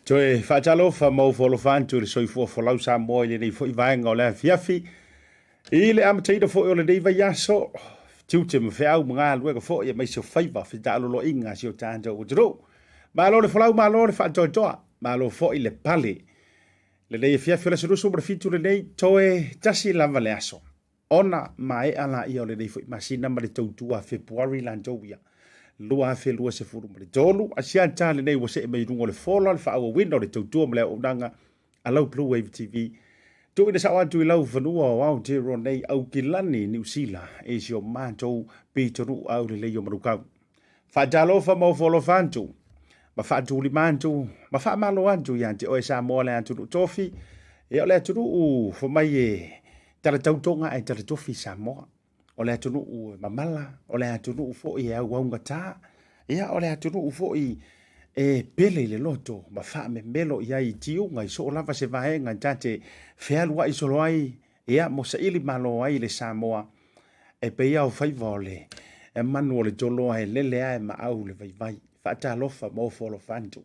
Toe faatalofa ma ofo alofa atu i le soifua folau Samoa i lenei foi vaega o le afiafi. I le amataina foi o lenei vaiaso, tiute ma feau ma galuega foi aemaise o faiva fetaaloloaiga a si o tatou atunuu. Malo le folau, malo le faatoatoa, malo foi le pale. Lenei afiafi o le aso 27 lenei, toe tasi lava le aso. Ona maea laia o lenei foi masina ma le tautua Fepuari latou ia 2023. Asiata lenei ua see mai i luga o le fola le faaauauina o le tautua ma le auaunaga a lau Blue Wave TV. Tuuina sao atu i lau fanua o Aotearoa nei, Aukilani, Niu Sila, i si o matou pitonuu aulelei o Manukau. Faatalofa ma ofo alofa atu, ma faatulima atu, ma faamalo atu ia te oe Samoa le atunuu tofi, ia o le atunuu fai mai e talatautoga ae talatofi Samoa. O le atunuu e mamala, o le atunuu foi e auaugata, ia o le atunuu foi e pele i le loto ma faamemelo i ai i tiuga i soo lava se vaega ta te fealuai solo ai, ia mo saili malo ai le Samoa e pei a o faiva o le manu o le toloa e lele a e maau le vaivai. Faatalofa ma ofo alofa atu.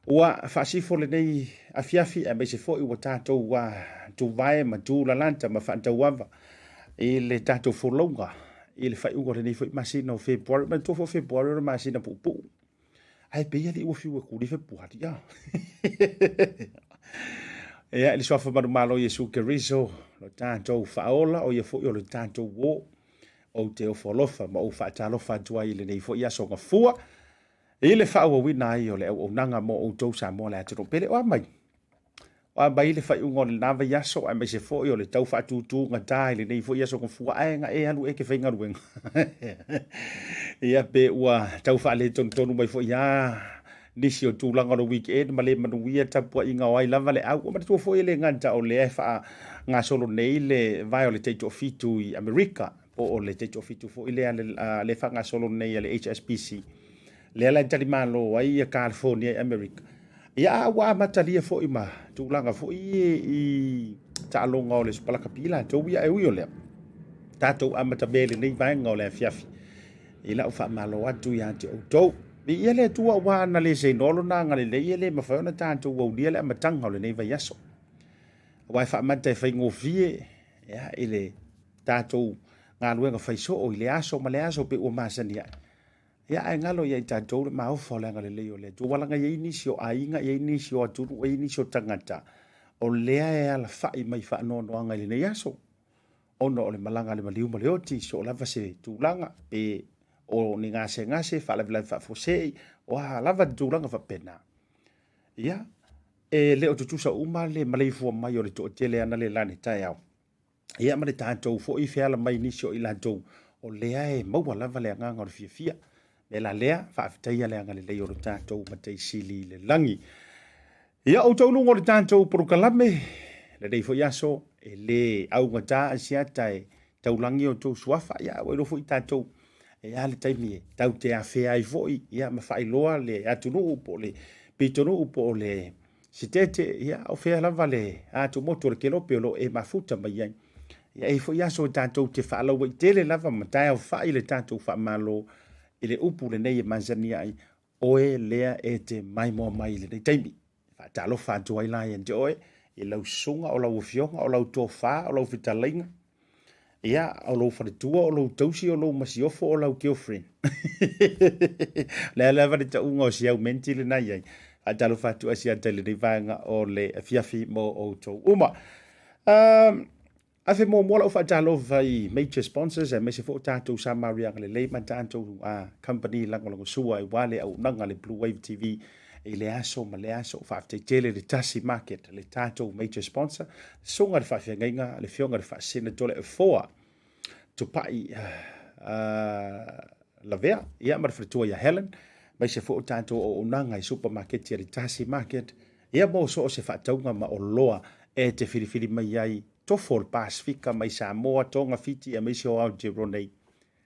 Ua faasifo lenei afiafi aemaise foi ua tatou ua tuvae ma tulalata ma faatauava i le tatou folauga i le faaiuga o lenei foi masina o Fepuari. Manatua foi o Fepuari o le masina puupuu. Ae pei alii ua fiu e kuli Fepuari a. Ia, i le suafa manumalo Iesu Keriso, lo tatou faaola, o ia foi o le tatou uo. Ou te ofo alofa ma ou faatalofa atu ai i lenei foi aso gafua. I le faaauauina ai o le auaunaga mo outou Samoa le atunuu pele. O a mai? O a mai le faaiuga o lena vaiaso aemaise foi o le tau faatutugata i lenei foi aso gafua ae na e alu e ke faigaluega. Ia pe ua tau faaletonutonu mai foi a nisi o tulaga o le weekend ma le manuia tapuaiga o ai lava le au. Ua manatua foi e le gata o lea e faagasolo nei le vae o le taitoafitu i Amerika po o le taitoafitu foi lea le faagasolo nei a le HSBC, lea la e talimalo ai ia California i Amerika. Ia a ua amatalia foi ma tulaga foi i taaloga o le Supalakapi latou ia, e ui o lea, tatou amatamea i lenei vaega o le afiafi i lau faamalo atu ia te outou. Viia le Atua aua ana le seinoa lona agalelei e le mafai ona tatou aulia le amataga o lenei vaiaso. Aua e faamata e faigofie ia, i le tatou galuega fai soo i le aso ma le aso pe ua masani ai. Ia, ae galo ia i tatou le maofa o le agalelei o le Atua. Ua laga i ai nisi o aiga, i ai nisi o atunuu, i ai nisi o tagata o lea e alafai mai faanoanoaga i lenei aso, ona o le malaga a le maliu ma le oti, soo lava se tulaga, pe o ni gasegase, faalavelave faafuasei, o a lava ni tulaga faapena. Ia, e le o tutusa uma le maleifua mai o le toatele analeila i le taeao. Ia ma le tatou foi feala mai nisi o i latou o lea e maua lava le agaga o le fiafia. Me la lea, faafetaia le agalelei o le tatou Matai Sili i le lagi. Ia outou luga o le tatou polokalame, lenei foi aso, E lē augata asiata e taulagi o outou suafa, ia ua iloa foi tatou e a le taimi e tatou te afea ai foi, ia ma faailoa le atunuu po o le pitonuu po o le sitete, ia o fea lava le atumotu o le kelope o lo o e mafuta mai ai. Ia e i ai foi aso e tatou te faalauaitele lava ma taeaofai le tatou faamalo i le upu lenei e masani ai, oe lea e te maimoa mai i lenei taimi. E faatalofa atu ai la ia te oe i lau susuga, o lau afioga, o lau tofa, o lau fetalaiga, ia, o lou faletua, o lou tausi, o lou masiofo, o lau girlfriend. Le a lava le tauga o si au menti lena i ai. Faatalofa atu Asiata i lenei vaega o le afiafi mo outou uma. Um, Afe muamua lau faatalofa i major sponsors aemaise foi o tatou Samariaga lelei ma tatou company lagolagosua aua le auaunaga a le Blue Wave TV i le aso ma le aso. Faafetai tele le Tasi Market, le tatou major sponsor, susuga i le faafeagaiga, le afioga i le Faasina Toleafoa Tupai Lavea, ia ma le faletua ia Helen, aemaise foi o tatou auaunaga i supamaketi a le Tasi Market, Ia mo so o se faatauga ma oloa e te filifili mai ai, tofo o le Pasefika mai Samoa, Tonga, Fiti aemaise o Aotearoa nei.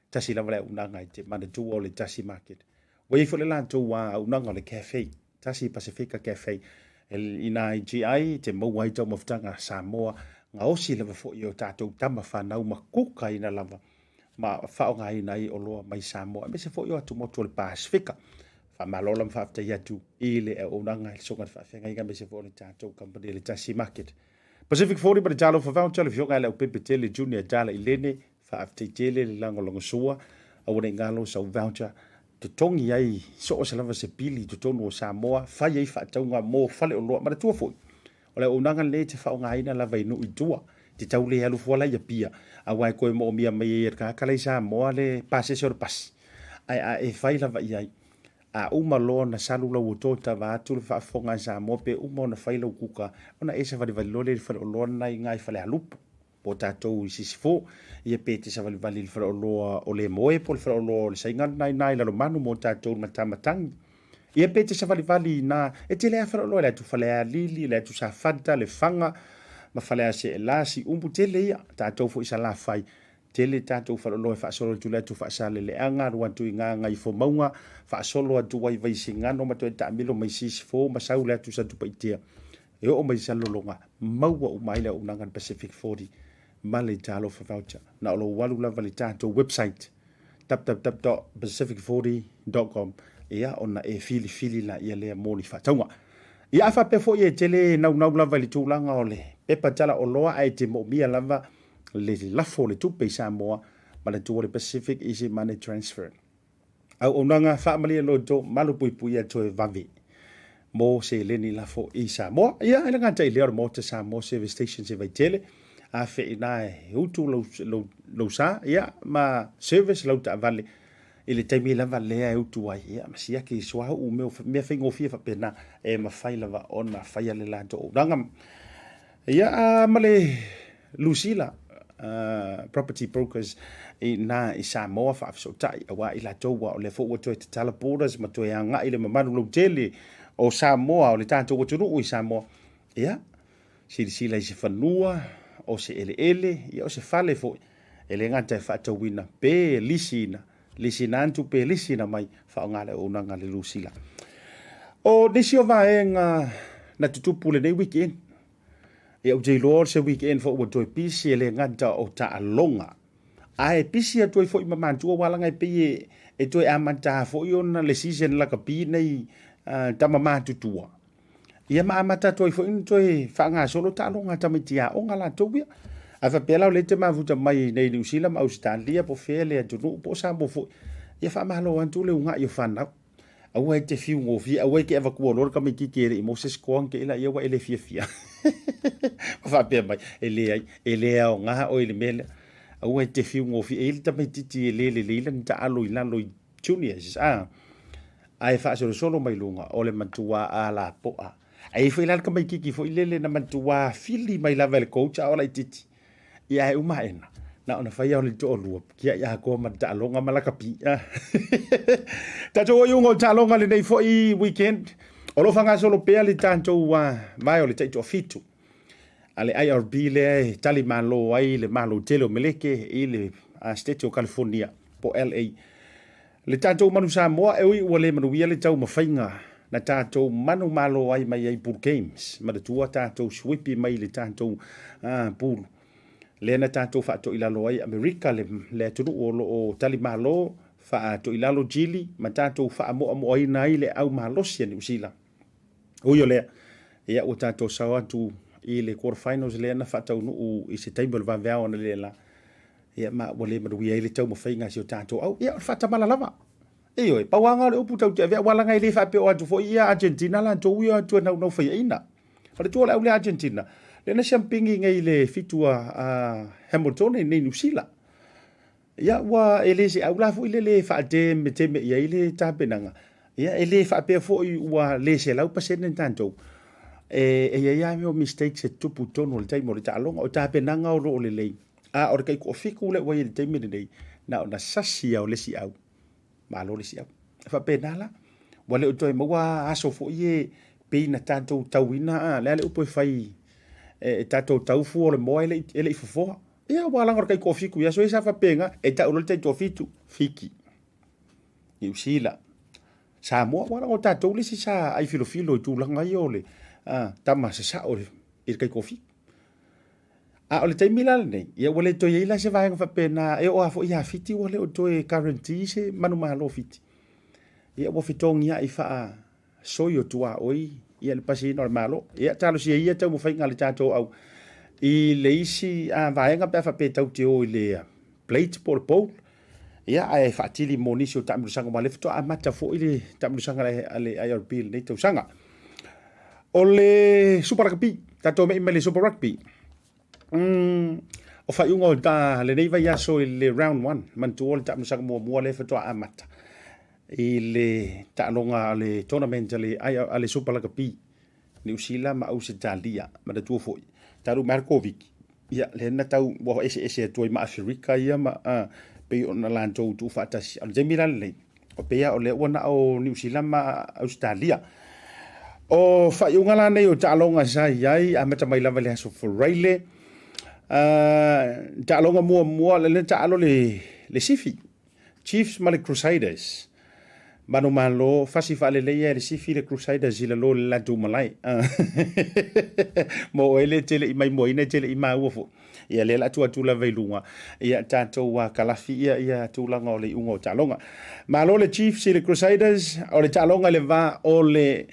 Tasi lava le auaunaga i te manatua o le Tasi Market. Ua i ai foi le latou auaunaga o le Cafe, Tasi Pasefika Cafe, i nā i GI te maua ai taumafataga Samoa, gaosi lava foi e o tatou tama fanau ma kukaina lava ma faaaogaina ai oloa mai Samoa aemaise foi o atumotu o le Pasefika. Faamalo la ma faafetai atu i le auaunaga i le susuga i le faafeagaiga aemaise foi o le tatou company le Tasi Market. Pacific 40 ma le Talofa Voucher, le afioga ia Leaupepe Tele Junior Tala Ilene, faafetai tele le lagolagosua, aua ne i galo sau voucher totogi ai so o se lava se pili i totonu o Samoa, fai ai faatauga mo faleoloa. Manatua foi, o le auaunaga lenei e te faaaogaina lava i nuu i tua, te tau le alu fua la i Apia, aua e toe moomia mai ai e le tagata la i Samoa le pasese o le pasi. Ae a e fai lava i ai, a uma loa ona salu lau oto vaeatu le faafofoga a Samoa pe uma ona fai lau kuka, ona e savalivali loa lea i le faleoloa lena i ina i Falealupo, po o tatou i Sisifo, ia pe te savalivali i le faleoloa o Lemoe po o le faleoloa o le Saiga lena i ina i Lalomanu mo tatou i Matamatagi. Ia pe te savalivali i ina, e tele lava faleoloa i le atu Falealili, le atu Safata, Lefaga ma Faleaseela, Siumu, tele ia, tatou foi i Salafai. Tele tatou faleoloa e faasolo atu le atu Faasaleleaga, alu atu i Gagaifomauga, faasolo atu ai Vaisigano ma toe taamilo mai Sisifo ma sau le atu Satupaitea. E oo mai i Salelologa, maua uma ai le auaunaga a le Pacific 40 ma le Talofa Voucher. Na o lou alu lava i le tatou website www.pacific40.com ia ona e filifili laia lea mo ni faatauga. Ia a faapea foi e te le naunau lava i le tulaga o le pepa tala oloa ae te moomia lava le lafo o le tupe i Samoa ma le tua o le Pacific Easy Money Transfer. Auaunaga faamalie loto malupuipuia toe vave mo seleni lafo i Samoa. Ia, e le gata i lea o le Maota Samoa Service Stations e Vaitele, afe i ina e utu lou, lou, lou sa, ia, ma service lau taavale i le taimi lava lea e utu ai, ia, ma siaki i suauu, mea, mea faigofie faapena, e mafai lava ona faia le latou auaunaga. Ia, ma le Lusila Property Brokers i ina i Samoa faafesootai aua i latou ua o lea foi ua toe tatala borders ma toe agai le mamalu lautele o Samoa o le tatou atunuu i Samoa. Ia, silasila i se fanua, o se eleele, ia o se fale foi e le gata e faatauina pe lisiina, lisiina atu pe lisiina mai, faaaoga le auaunaga a le Lusila. O nisi o vaega na tutupu lenei weekend, Ia ou te iloa o se weekend foi ua toe pisi e le gata o taaloga. Ae pisi atu ai foi ma matua aua leaga e pei e, e toe amata foi ona le season lakapi nei uh, tama matutua. Ia ma amata atu ai foi ona toe faagasolo taaloga a tamaiti aoga latou ia. Ae faapea la o lea e te mafuta mai nei Niu Sila ma Ausetalia po o fea le atunuu po o Samoa foi. Ia faamalo atu le ugai o fanau. Aua e te fiu gofie, aua e te avatua loa le tamaititi e le i maua se score ona te i laia ua e le fiafia. Ma faapea mai, e leai, e le aoga oe i le mea lea. Aua e te fiu gofie, e i ai le tamaititi e le lelei lana taalo i lalo i juniors, a, ae faasolosolo mai luga, o le matua alapoa. Ae i ai foi la le tamaititi foi lele na matua fili mai lava e le coach a o laititi. Ia ae uma aena, na ona fai lava o le toalua, kiai atoa ma le taaloga ma lakapi. Tatou iuga o taaloga lenei foi weekend, o lo o faagasolo pea le tatou vae o le taitoafitu. a le IRB lea e talimalo ai le Malo tele o Meleke i le Setete o Kalifonia po o LA. Le tatou Manu Samoa, e ui ua le manuia le taumafaiga na tatou manumalo ai mai ai Pool Games, manatua tatou suipi mai le tatou pool lea na tatou faatoilalo ai Amerika le, le atunuu o lo o talimalo faatoilalo Chile ma tatou faamoamoaina ai le au malosi a Niu Sila. Ui o lea, ia ua tatou sao atu i le quarter finals lea na faataunuu i se taimi o le vaveao analeila, ia ma ua le manuia ai le taumafaiga a si o tatou au. Ia o le faatamala lava. Ioe, pau lava o le upu tatou te avea, aua leaga e le faapea o atu foi ia Argentina latou ia atu e naunau faiaina. Manatua o le au lea Argentina, lea na siampigi nei i le fitu a Hamilton i nei Niu Sila. Ia ua e le se au la foi lele e faatemeteme i ai le tapenaga. Ia e le faapea foi ua le 100% tatou. E i ai lava mea o mistakes e tutupu i totonu o le taimi o le taaloga. O tapenaga o lo o lelei. A o le taitoafitu lea ua i ai i le taimi lenei, na ona sasi lava o le isi au. Malo le isi au. E faapena la. Ua le o toe maua aso foi e pei na tatou tauina, a, le a le upu e fai e tatou tau fua o le moa e le i fofoa. Ia, ua laga o le taitoafitu i aso ia sa faapena, e tau loa le taitoafitu, Fiti, Niu Sila, Samoa, ua laga o tatou le isi sa ai filofilo i tulaga ia o le tama sasao i le taitoafitu. A o le taimi la lenei, ia ua le toe i ai la se vaega faapena, e oo lava foi ia Fiti ua le o toe guarantee se manumalo Fiti. Ia ua fetogiai faasoi o tuaoi ia le pasiina o le Malo. Ia talosia ia taumafaiga a le tatou au i le isi vaega pe a faapea tatou te o i le plate po o le bowl. Ia ae faatili mo nisi o taamilosaga aua o lea faatoa amata foi le taamilosaga a le IRB i lenei tausaga. O le Super Rugby, tatou me'i mai le Super Rugby. O faaiuga o ta lenei vaiaso i le round 1, manatua o le taamilosaga muamua lea faatoa amata i le taaloga a le tournament a le, a le Super Rugby Niu Sila ma Ausetalia. Manatua foi, talu mai le Koviti, ia lea na tau ua eseese atu ai ma Aferika ia ma pei ona latou tuufaatasi. A o le taimi la lenei, o pei lava o lea ua na o Niu Sila ma Ausetalia. O faaiuga la nei o taaloga sa i ai, amata mai lava i le aso Faraile. Taaloga muamua, lea na taalo le Sifi, Chiefs ma le Crusaders. Manumalo, fasi faaleleia e le Sifi le Crusaders i lalo o le latou malae. Mo oe le te le i maimoaina e te le i maua foi. Ia lea la atu atu lava i luga. Ia tatou kalafi ia ia tulaga o le iuga o taaloga. Malo le Chiefs i le Crusaders, o le taaloga i le va o le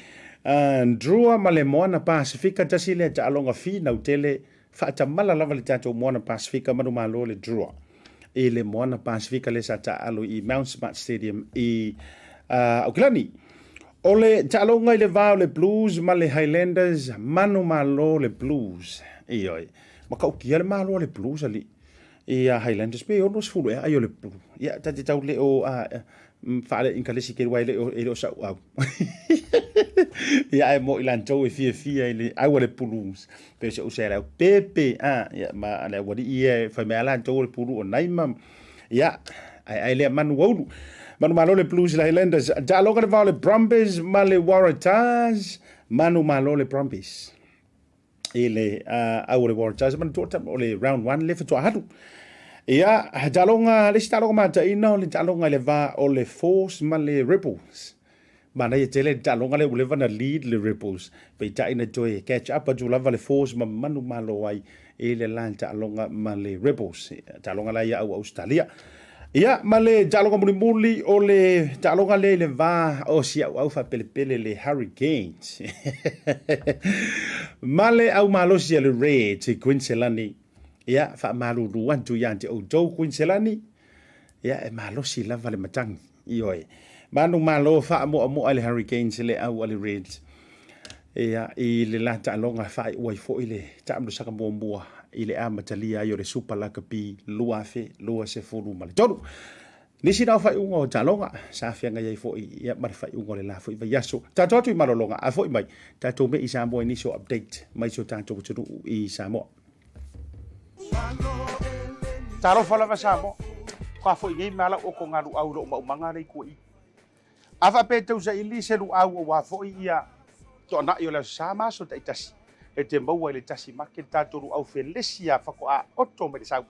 Drua ma le Moana Pasifika, tasi lea taaloga finau tele, faatamala lava le tatou Moana Pasifika, manumalo le Drua i le Moana Pasifika lea sa taaalo i Mount Smart Stadium i Aukilani. O le taaloga i le va o le Blues ma le Highlanders, manumalo le Blues. Ioe. Matautia le malo a le Blues alii ia Highlanders pe 60 ea ai o le Blue. Ia ta te tau le o faale inkalesi ke wai le o e le o sau au. Ia ai mo i lantou e fia fia i le au a le Blues. Pe se o se le au pepe a ia ma le au alii ia e fai mai a lantou o le Pulu o Naima. Ia ai ai lea manu aulu. Manu malo le Blues i le Highlanders. Taaloga le vao le Brumbies ma le Waratahs. Manu malo le Brumbies i le au o le Waratahs. Manatua o le round 1 le faatoa alu. Ia, taaloga, le isi taaloga mataina o le taaloga i le va o le Force ma le Rebels. Manaia tele le taaloga lea ua leva na lead le Rebels. Peitai na toe catch up atu lava le Force ma manu malo ai i le la taaloga ma le Rebels. Taaloga la ia au Australia. Ia, ma le taaloga mulimuli o le taaloga lea i le va o si au au faapelepele le Hurricanes. Ma le au malosi a le Reds i Quinselani. Ia, faamalulu atu ia te outou Quinselani. Ia, e malosi lava le matagi. Ioe. Manu malo faamoamoa i le Hurricanes le au a le Reds. Ia, i le la taaloga faaiu ai foi le taamilosaga muamua i le amatalia ai o le Super Lakapi 2023. Nisi na o faaiuga o taaloga sa feagai ai foi ia ma le faaiuga o le la foi vaiaso. Tatou atu i malologa, a foi mai, tatou me i Samoa i nisi o update mai si o tatou atunuu i Samoa. Talofa lava Samoa. Ka foi nei mea lau oko ngā luau i lou maumaga lei kua i. A faapea e tau saili se luau aua foi ia toanai o le aso Sa ma aso taitasi. E te maua i le tasi make le tatou luau felesi a faatoa oto mai le sau.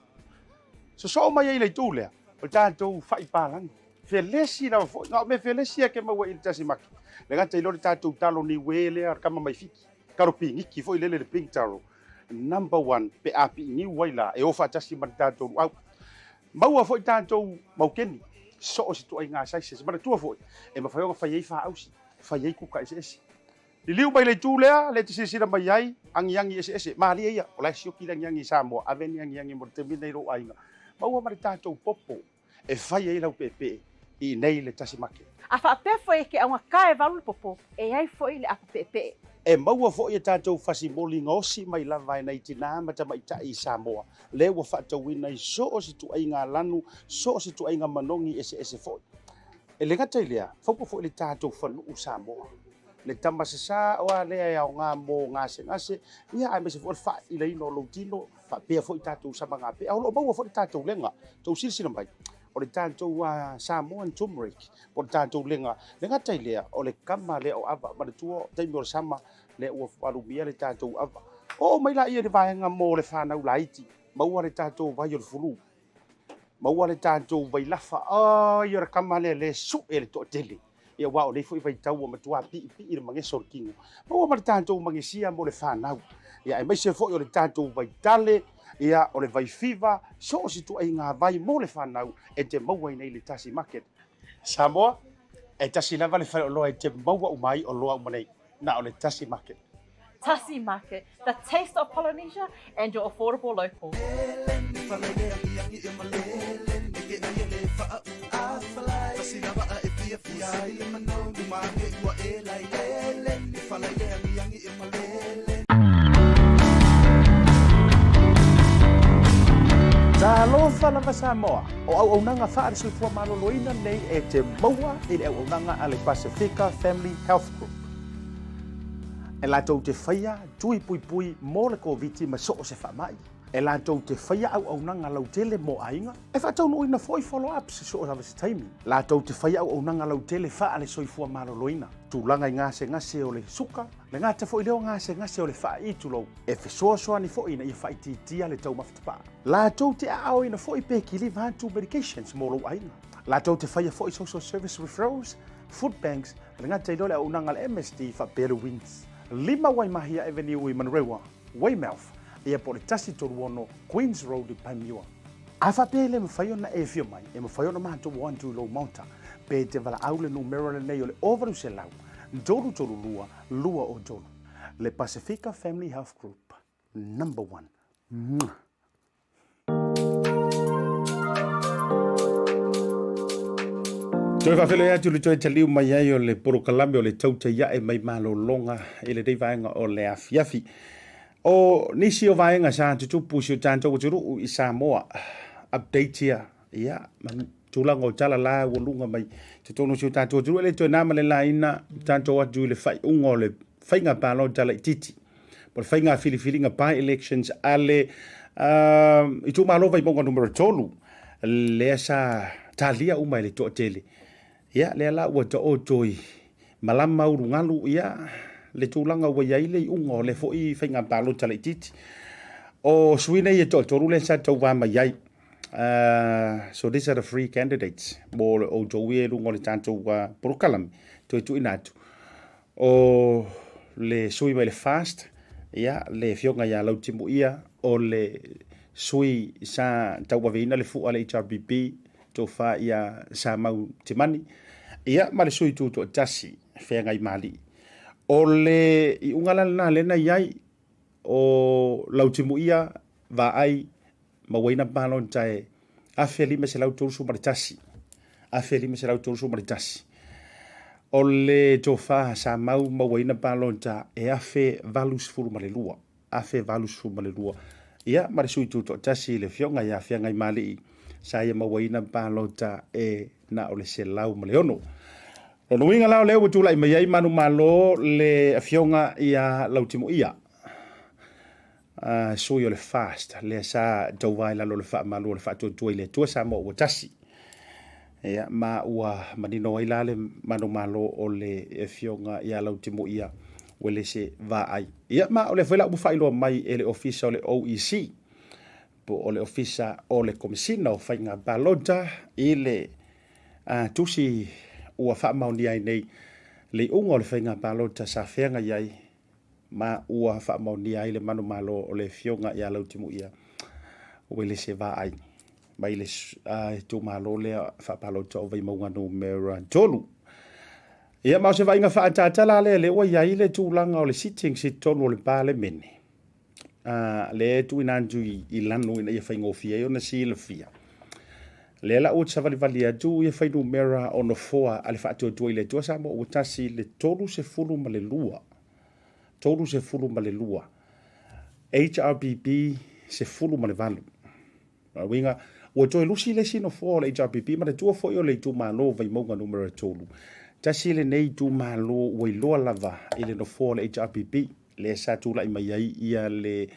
Sosoo mai ai i le itu lea, o le tatou fai palagi. Felesi lava foi, na o mea felesi e ke maua i le tasi make. Le gata i lea o le tatou talo niue lea, le kama mai Fiti, talo piniki foi lele le pink taro. Number one, pe a piiniu ai la, e o faatasi ma le tatou luau. Maua foi tatou maukeni, so o se ituaiga sizes. Manatua foi, e mafai ona fai ai faausi, fai ai kuka eseese. Liliu mai le itu lea, lea e te silasila mai ai, agiagi eseese, malie ia, o la e sioki le agiagi i Samoa, ave ni agiagi mo le taimi lenei i lou aiga. Maua ma le tatou popo e fai ai lau peepee i inei i le tasi make. A faapea foi e ke augata e valu le popo, e ai foi le apo peepee. E maua foi e tatou fasimoli gaosi mai lava e nai tinā ma tamaitai i Samoa, lea ua faatauina i so o se ituaiga lanu, so o se ituaiga manogi eseese foi. E le gata i lea, faupa foi le tatou fanuu Samoa. Le tama sasā o a lea e aoga mo gasegase, ia aemaise foi o le faailaina o lou tino, faapea foi tatou samagapea. O lo o maua foi le tatou lega. Tou silasila mai, o le tatou Samoan turmeric, po o le tatou lega. Le gata i lea, o le kama lea o ava. Manatua, taimi o le sama, lea ua alumia le tatou ava. Oo mai laia i le vaega mo le fanau laiti, maua le tatou vai o le fulu. Maua le tatou vailafa, ai o le kama lea le sue le toatele. Ia aua o nei foi vaitau ua matua piipii le mageso o le tino. Maua ma le tatou magesia mo le fanau. Ia aemaise foi o le tatou vaitale, ia o le vaifiva, so o se ituaiga vai mo le fanau e te maua i nei le Tasi Market. Samoa, e tasi lava le faleoloa e te maua uma ai oloa uma nei, na o le Tasi Market. Tasi Market, the taste of Polynesia and your affordable local. Talofa lava Samoa, o auaunaga faale-soifua maloloina nei e te maua i le auaunaga a le Pasefika Family Health Group. E latou te faia tui puipui mo le Koviti ma so o se faamai. E latou te faia auaunaga lautele mo aiga, e faataunuuina foi follow-ups i so o lava se taimi. Latou te faia auaunaga lautele faale-soifua maloloina, tulaga i gasegase o le suka, le gata foi lea o gasegase o le faai'i tulou, e fesoasoani foi ina ia faaitiitia le taumafa tapaa. Latou te aaoina foi pe kiliva atu medications mo lou aiga. Latou te faia foi social service referrals, food banks, le gata i lea o le auaunaga a le MSD faapea le WINS. 5 Waimahia Avenue i Manurewa, Weymouth, ia po o le 136 Queens Road i Panmure. A faapea e le mafai ona e afio mai, e mafai ona matou o atu i lou maota, pe te valaau le numera lenei o le 0800 332 203. Le Pasifika Family Health Group, number one. Mwah! Toe faafeiloai atu le toe taliu mai ai o le polokalame o le Tautai Ae Mai Malologa i lenei vaega o le afiafi. O nisi o vaega sa tutupu i si o tatou atunuu i Samoa, update ia, ia, ma tulaga o tala la ua luga mai totonu o si o tatou atunuu. E le toe na ma le laina tatou atu i le faaiuga o le faiga palota laitiiti po o le faiga filifiliga by-elections a le itumalo Vaimauga numera 3 lea sa talia uma e le toatele. Ia, lea la ua taoto i malama ulugalu, ia, le tulaga ua i ai le iuga o lea foi faiga palota laitiiti. O sui nei e toatolu lea sa tauva mai ai. So these are the three candidates mo le outou ia i luga o le tatou polokalame toe tuuina atu. O le sui mai le FAST, ia, le afioga ia Lautimuia, o le sui sa tauaveina le fua a le HRPP, tofa ia Samau Timani, ia, ma le sui tutoatasi, Feagaimali'i. O le iuga la lena lea na i ai, o Lautimuia, Vaai, mauaina palota e 1531, 1531. O le tofa sa mau mauaina palota e 1082, 1082. Ia, ma le sui tutoatasi i le afioga ia Feagaimali'i sa ia mauaina palota e na o le 106. Lona uiga la o lea ua tulai mai ai manumalo le afioga ia Lautimuia. Sui o le FAST, lea sa tauva i lalo o le faamalu o le Faatuatua i le Atua Samoa ua tasi. Ia, ma ua manino ai la le manumalo o le afioga ia Lautimuia. Uelese Vaai. Ia ma o lea foi la ua faailoa mai e le Ofisa o le OEC po o le Ofisa o le Komesina o Faiga Palota i le tusi ua faamaonia ai nei le iuga o le faiga palota sa feagai ai ma ua faamaonia ai le manumalo o le Afioga ia Lautimuia Uelese Vaai mai le itumalo lea faapalota o Vaimauga Numera 3. Ia ma o se vaaiga faatatala lea lea ua i ai le tulaga o le sittings i totonu o le Palemene. Lea e tuuina atu i lalo ina ia faigofie ai ona silafia. Lea la ua savalivali atu ia fuainumera o nofoa a le Faatuatua i le Atua Samoa ua tasi le 32. 32. HRPP 18. O lona uiga, ua toe lusi le isi nofoa o le HRPP, manatua foi o le itumalo o Vaimauga Numera 3. Tasi lenei itumalo ua iloa lava i le nofoa o le HRPP, lea sa tulai mai ai ia le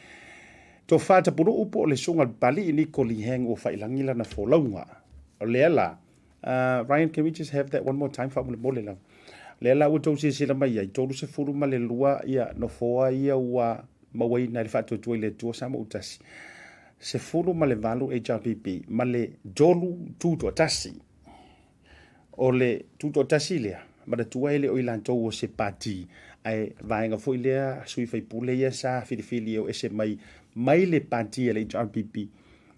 Tofa Tapunuu po o le Susuga i le Papalii Niko Lee Hang ua faiilagi lana folauga. O lea la, Ryan, can we just have that one more time faamolemole lava. Lea la ua tou silasila mai ai, 32 ia nofoa ia ua mauaina e le Faatuatua i le Atua Samoa-ua-tasi. 18 HRPP ma le tolu tutoatasi. O le tutoatasi lea, manatua e le o i latou o se pati, ae vaega foi lea sui faipule ia sa filifili e o ese mai mai le pati a le HRPP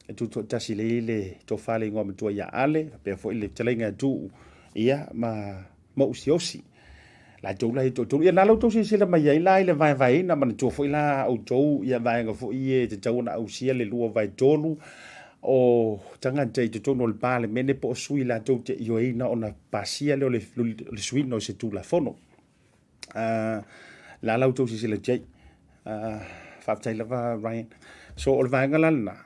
e tutoatasi lea i le tofa le igoa matua ia Ale, faapea foi le fetalaiga ia Tuu, ia ma Mausiosi. Latou la e toatolu. Ia na la outou silasila mai ai la i le vaevaeina, manatua foi la outou ia vaega foi e tatau ona ausia le 2/3 o tagata i totonu o le Palemene po o sui latou te ioeina ona pasia lea o le suiga o se Tulafono. La la outou silasila atu ai. Faafetai lava Ryan. So o le vaega la lena,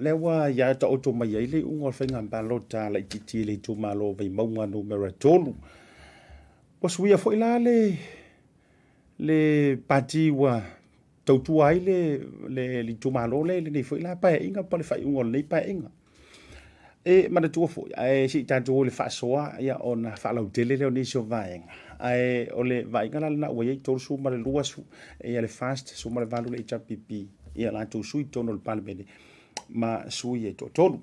lea ua ia taoto mai ai le iuga o le faiga palota laitiiti i le itumalo o Vaimauga Numera 3. Ua suia foi la le le pati ua tautua ai le le itumalo lea i lenei foi la paeaiga po o le faaiuga o lenei paeaiga. E manatua foi, ae se i tatou o i le faasoa ia ona faalautele lea o nisi o vaega. Ae o le vaaiga la lena ua i ai 32 ia le FAST, 18 le HRPP, ia latou sui i totonu o le Palemene ma sui e toatolu.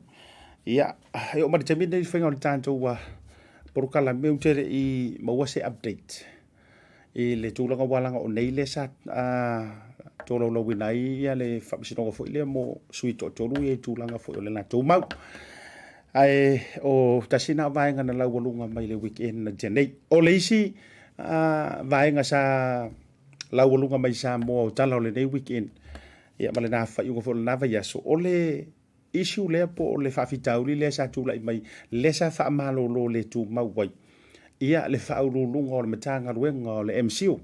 Ia, e oo mai le taimi lenei i le faiga o le tatou polokalame ou te le i maua se update i le tulaga ua laga o nei lea sa tolaulauina ai ia le faamasinoga foi lea mo sui toatolu ia i tulaga foi o le latou mau. Ae o tasi na vaega na laualuga mai le weekend na tea nei. O le isi vaega sa laualuga mai Samoa o tala o lenei weekend ia ma lena faaiuga foi o lena vaiaso, o le issue lea po o le faafitauli lea sa tulai mai lea sa faamalolo le tumau ai ia le faauluuluga o le Matagaluega o le MCIL.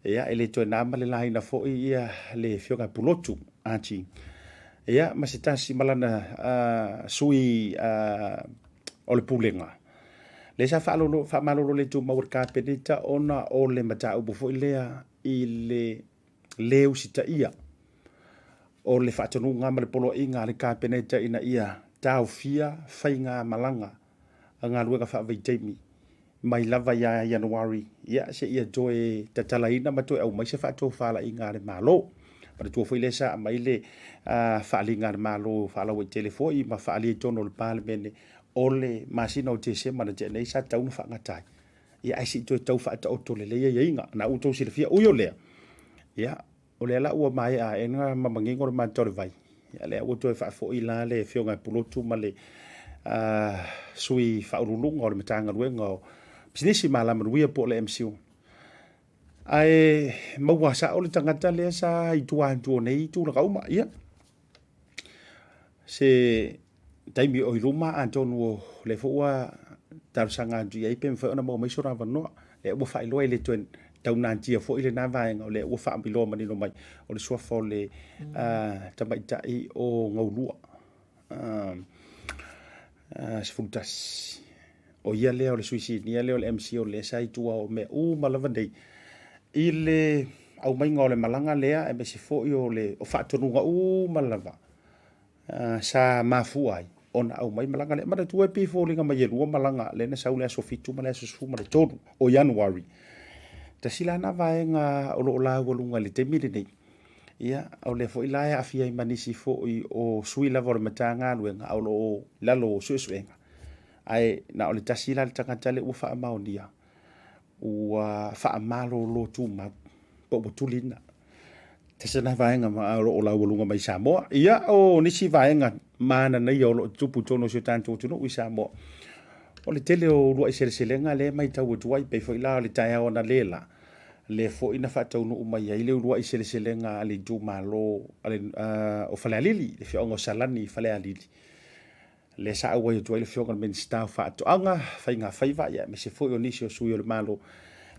Ia, e le toe na ma le laina foi ia le Afioga ia Pulotu Archie. Ia, ma se tasi ma lana sui o le Pulega. Lea sa faalolo, faamalolo le tumau e le Kapeneta ona o le mataupu foi lea i le le usitaia o le faatonuga ma le poloaiga a le Kapeneta ina ia taofia faigamalaga a galuega faavaitaimi mai lava ia Ianuari ia seia toe tatalaina ma toe aumai se faatofalaiga a le Malo. Manatua foi lea sa aumai le faaaliga a le Malo faalauaitele foi ma faaalia i totonu o le Palemene o le masina o Tesema na tea nei sa tatau ona faagata ai. Ia ae se i toe tau faataoto lelei aiaiga. Na ua outou silafia, ui o lea, ia, o lea la ua maea ae na ma manino le matou le vai. Ia lea ua toe faafoi la le Afioga ia Pulotu ma le sui faauluuluga o le Matagaluega o Pisinisi ma Alamanuia po o le MCIL. Ae maua sao le tagata lea sa i tua atu o nei tulaga uma. Ia, se taimi o i luma atonu o lea foi ua talosaga atu i ai pe mafai ona maua mai sona avanoa. Lea ua faailoa e le toe taunatia foi lena vaega o lea ua faailoa manino mai o le suafa o le tamaitai o Gaulua 11. O ia lea o le sui sinia lea o le MC o lea sa i tua o mea uma lava nei i le aumaiga o le malaga lea aemaise foi o le o faatonuga uma lava sa mafua ai ona aumai malaga lea. Manatua e pei e foliga mai e lua malaga lea na sau le aso 7 ma le aso 13 o Ianuari. Tasi la na vaega o lo o laualuga i le taimi lenei. Ia, o lea foi la e aafia ai ma nisi foi o sui lava o le Matagaluega a o lo o i lalo o suesuega. Ae na o le tasi la le tagata lea ua faamaonia ua faamalolo tumau po ua tuliina. Tasi lena vaega o lo o laualuga mai Samoa. Ia, o nisi vaega mananaia o lo o tutupu i totonu o si o tatou atunuu i Samoa, o le tele o uluai seleselega lea e matau atu ai, pei foi la o le taeao analeila, lea foi na faataunuu mai ai le uluai seleselega a le itumalo o Falealili, le afioaga o Salani i Falealili, lea sa auai atu ai le Afioga i le Minisita o Faatoaga, Faiga Faiva, aemaise foi o nisi o sui o le Malo,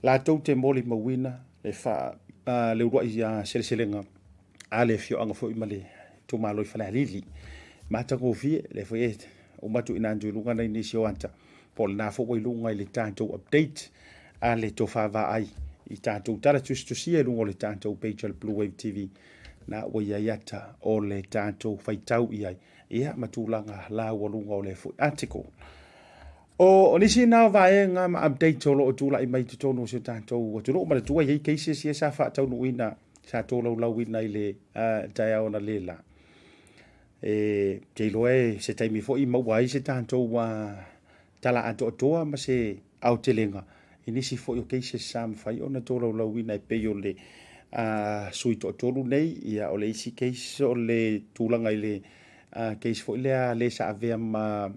latou te molimauina le le uluai seleselega a le afioaga foi ma le itumalo i Falealili. Matagofie, lea foi e uma tuuina atu i luga nai nisi o ata, po o lena foi ua i luga i le tatou update a le tofa vaai i tatou tala tusitusia i luga o le tatou page o le Blue Wave TV, na ua i ai ata o le tatou faitau i ai, ia ma tulaga laualuga o lea foi article. O nisi na o vaega ma update o lo o tulai mai i totonu o si o tatou atunuu, manatua e i ai cases ia sa faataunuuina, sa tolaulauina i le taeao analeila. E te iloa e se taimi foi maua ai se tatou tala atoatoa ma se aotelega i nisi foi o cases sa mafai ona tolaulauina e pei o le sui toatolu nei, ia o le isi case o le tulaga i le case foi lea le sa avea ma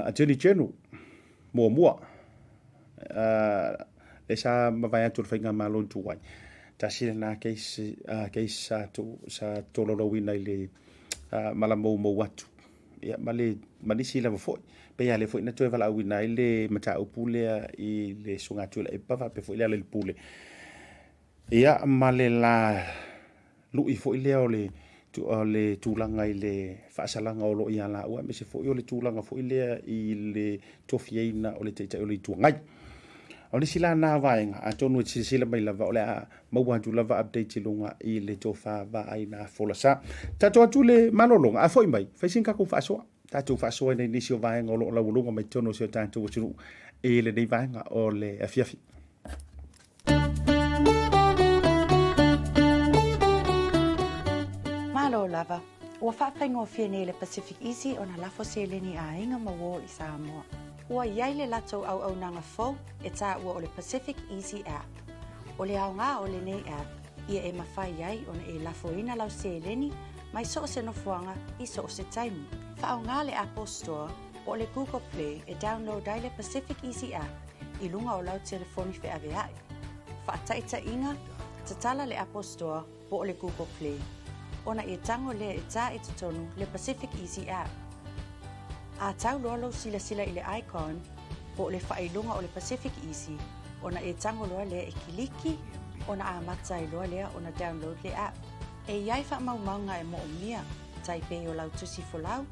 Attorney General muamua lea sa mavae atu le faigamalo tuai. Tasi lena case, case sa, sa tolaulauina i le mala moumou atu ia, ma, le, ma nisi lava foi. Pei lava lea foi na toe valaauina ai le mataupu lea i le Susuga Tuilaepa faapea foi Lealailepule. Ia, ma le la lui foi lea o le, o le tulaga i le faasalaga o lo o ia laua, aemaise foi o le tulaga foi lea i le tofiaina o le Taitai o le Itu Agai. O nisi la na vaega, atonu e silasila mai lava, o le a maua atu lava update i luga i le tofa vaai na folasa. Tatou atu le malologa, a foi mai, fai sina tatou faasoa. Tatou faasoa i nisi o vaega o lo o laualuga mai totonu o si o tatou atunuu i lenei vaega o le afiafi. Malo lava. Ua faafaigofie nei le Pacific Easy ona lafo seleni a aiga ma uō i Samoa. Ua i ai le latou auaunaga fou e taua o le Pacific Easy App. O le aoga o lenei app, ia e mafai ai ona e lafoina lau seleni mai so o se nofoaga i so o se taimi. Faaaoga le Apple Store po o le Google Play e download ai le Pacific Easy App i luga o lau telefoni feaveaʻi. Faataitaiga, tatala le Apple Store po o le Google Play, ona e tago lea e tā i totonu le Pacific Easy App. A tau loa lou silasila i le icon po o le faailoga o le Pacific Easy, ona e tago loa lea e kiliki, ona amata ai loa lea ona download le app. E i ai faamaumauga e moomia, tai pei o lau tusi folau,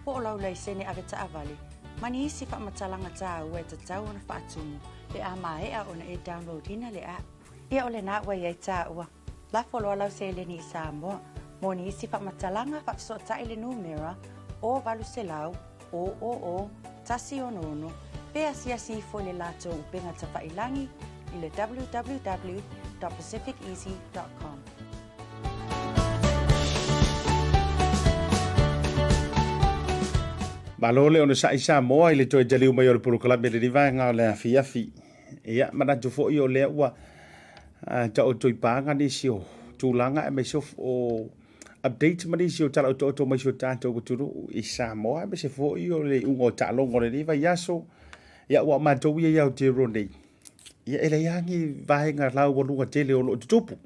po o lau laisene avetaavale, ma ni isi faamatalaga tāua e tatau ona faatumu pe a maea ona e download ina le app. Ia o lena ua i ai tāua. Lafo loa lau seleni i Samoa. Mo ni isi faamatalaga, faafesootai le numera 0800 000 166 pe asiasi ifo i le latou upega tafailangi i le www.pacificeasy.com. Malo le onosai Samoa i le toe taliu mai o le polokalame lenei vaega o le afiafi. Ia, manatu foi o lea ua taoto i paga nisi o tulaga aemaise o update ma nisi o tala otooto mai si o tatou atunuu i Samoa aemaise foi o le iuga o taaloga o lenei vaiaso. Ia, ua matou ia i Aotearoa nei, ia e leai lava ni vaega laualuga tele o lo o tutupu.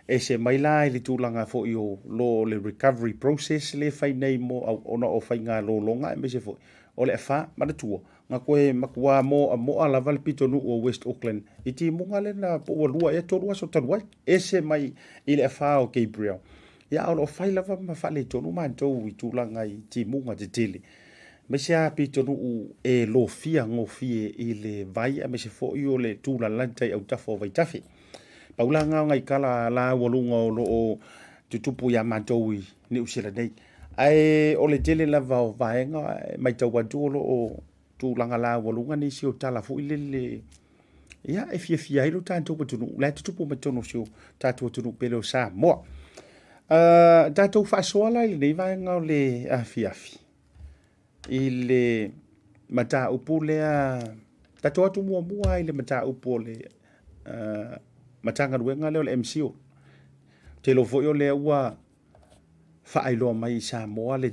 Ese mai la i le tulaga foi o lo o le recovery process lea e fai nei mo ona o faigalologa aemaise foi o le afa. Manatua, na koe matua moamoa lava le pitonuu o West Auckland i timuga lea na po ua lua ea tolu aso talu ai. Ese mai i le afa o Gabrielle. Ia a o lo o fai lava ma faaletonu matou i tulaga i timuga tetele. Aemaise lava pitonuu e lofia gofie i le vai aemaise foi o le tulaga i tai autafa o vaitafe. Pau la na o nai tala laualuga o lo o tutupu ia matou i Niu Sila nei. Ae o le tele lava o vaega e matau atu o lo o tulaga laualuga nisi o tala foi lele Ia, e fiafia ai lo tatou atunuu, la e tutupu mai totonu o si o tatou atunuu pele o Samoa. Tatou faasoa la i lenei vaega o le afiafi i le mataupu lea, tatou atu muamua i le mataupu o le Matagaluega lea o le MCIL. Ou te iloa foi o lea ua faailoa mai i Samoa le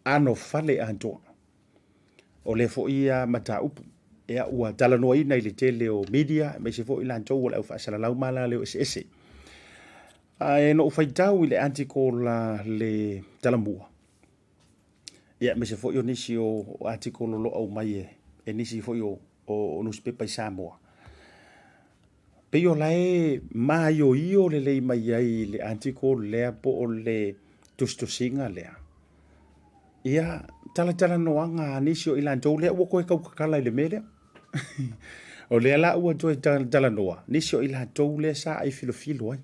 anofale atoa o lea foi mataupu ia ua talanoaina i le tele o media aemaise foi i latou o le au faasalalau ma alaleo eseese. Ae na ou faitau i le article a le Talamua, ia aemaise foi o nisi o article o lo o aumai e nisi foi o nusipepa i Samoa. Pei o la e maioio lelei mai ai i le article lea po o le tusitusiga lea. Ia, talatalanoaga a nisi o i latou lea ua toe tautatala i le mea lea. O lea la ua toe talanoa nisi o i latou lea sa ai filofilo ai.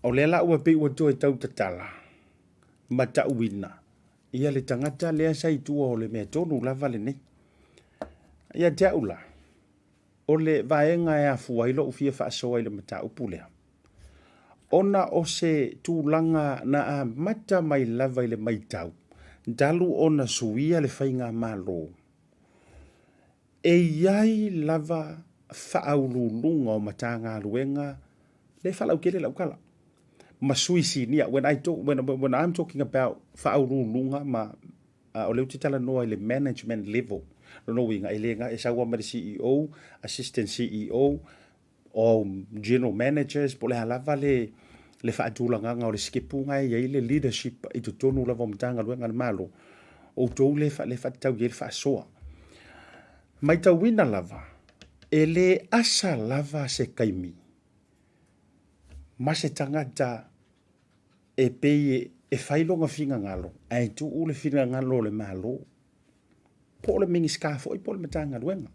O lea la ua pei ua toe tautatala ma tauina ia le tagata lea sa i tua o le mea tonu lava lenei. Ia te au la, o le vaega e afua ai lou fia faasoa i le mataupu lea, ona o se tulaga na amata mai lava i le matau talu ona suia le faigamalo, e i ai lava faauluuluga o Matagaluega lea e faalautele lau tala, ma sui sinia. When I talk, when, when I'm talking about faauluuluga ma o lea ou te talanoa i le management level, lona uiga e le e sau lava ma le CEO, assistant CEO, o general managers, po o le a lava le, le faatulagaga o le sikepu na e i ai le leadership i totonu lava o Matagaluega a le Malo, outou lea le faatatau i ai le faasoa. Matauina lava, e le asa lava se taimi ma se tagata e pei e fai lona finagalo ae tuu le finagalo o le Malo, po o le Minisita foi po o le Matagaluega.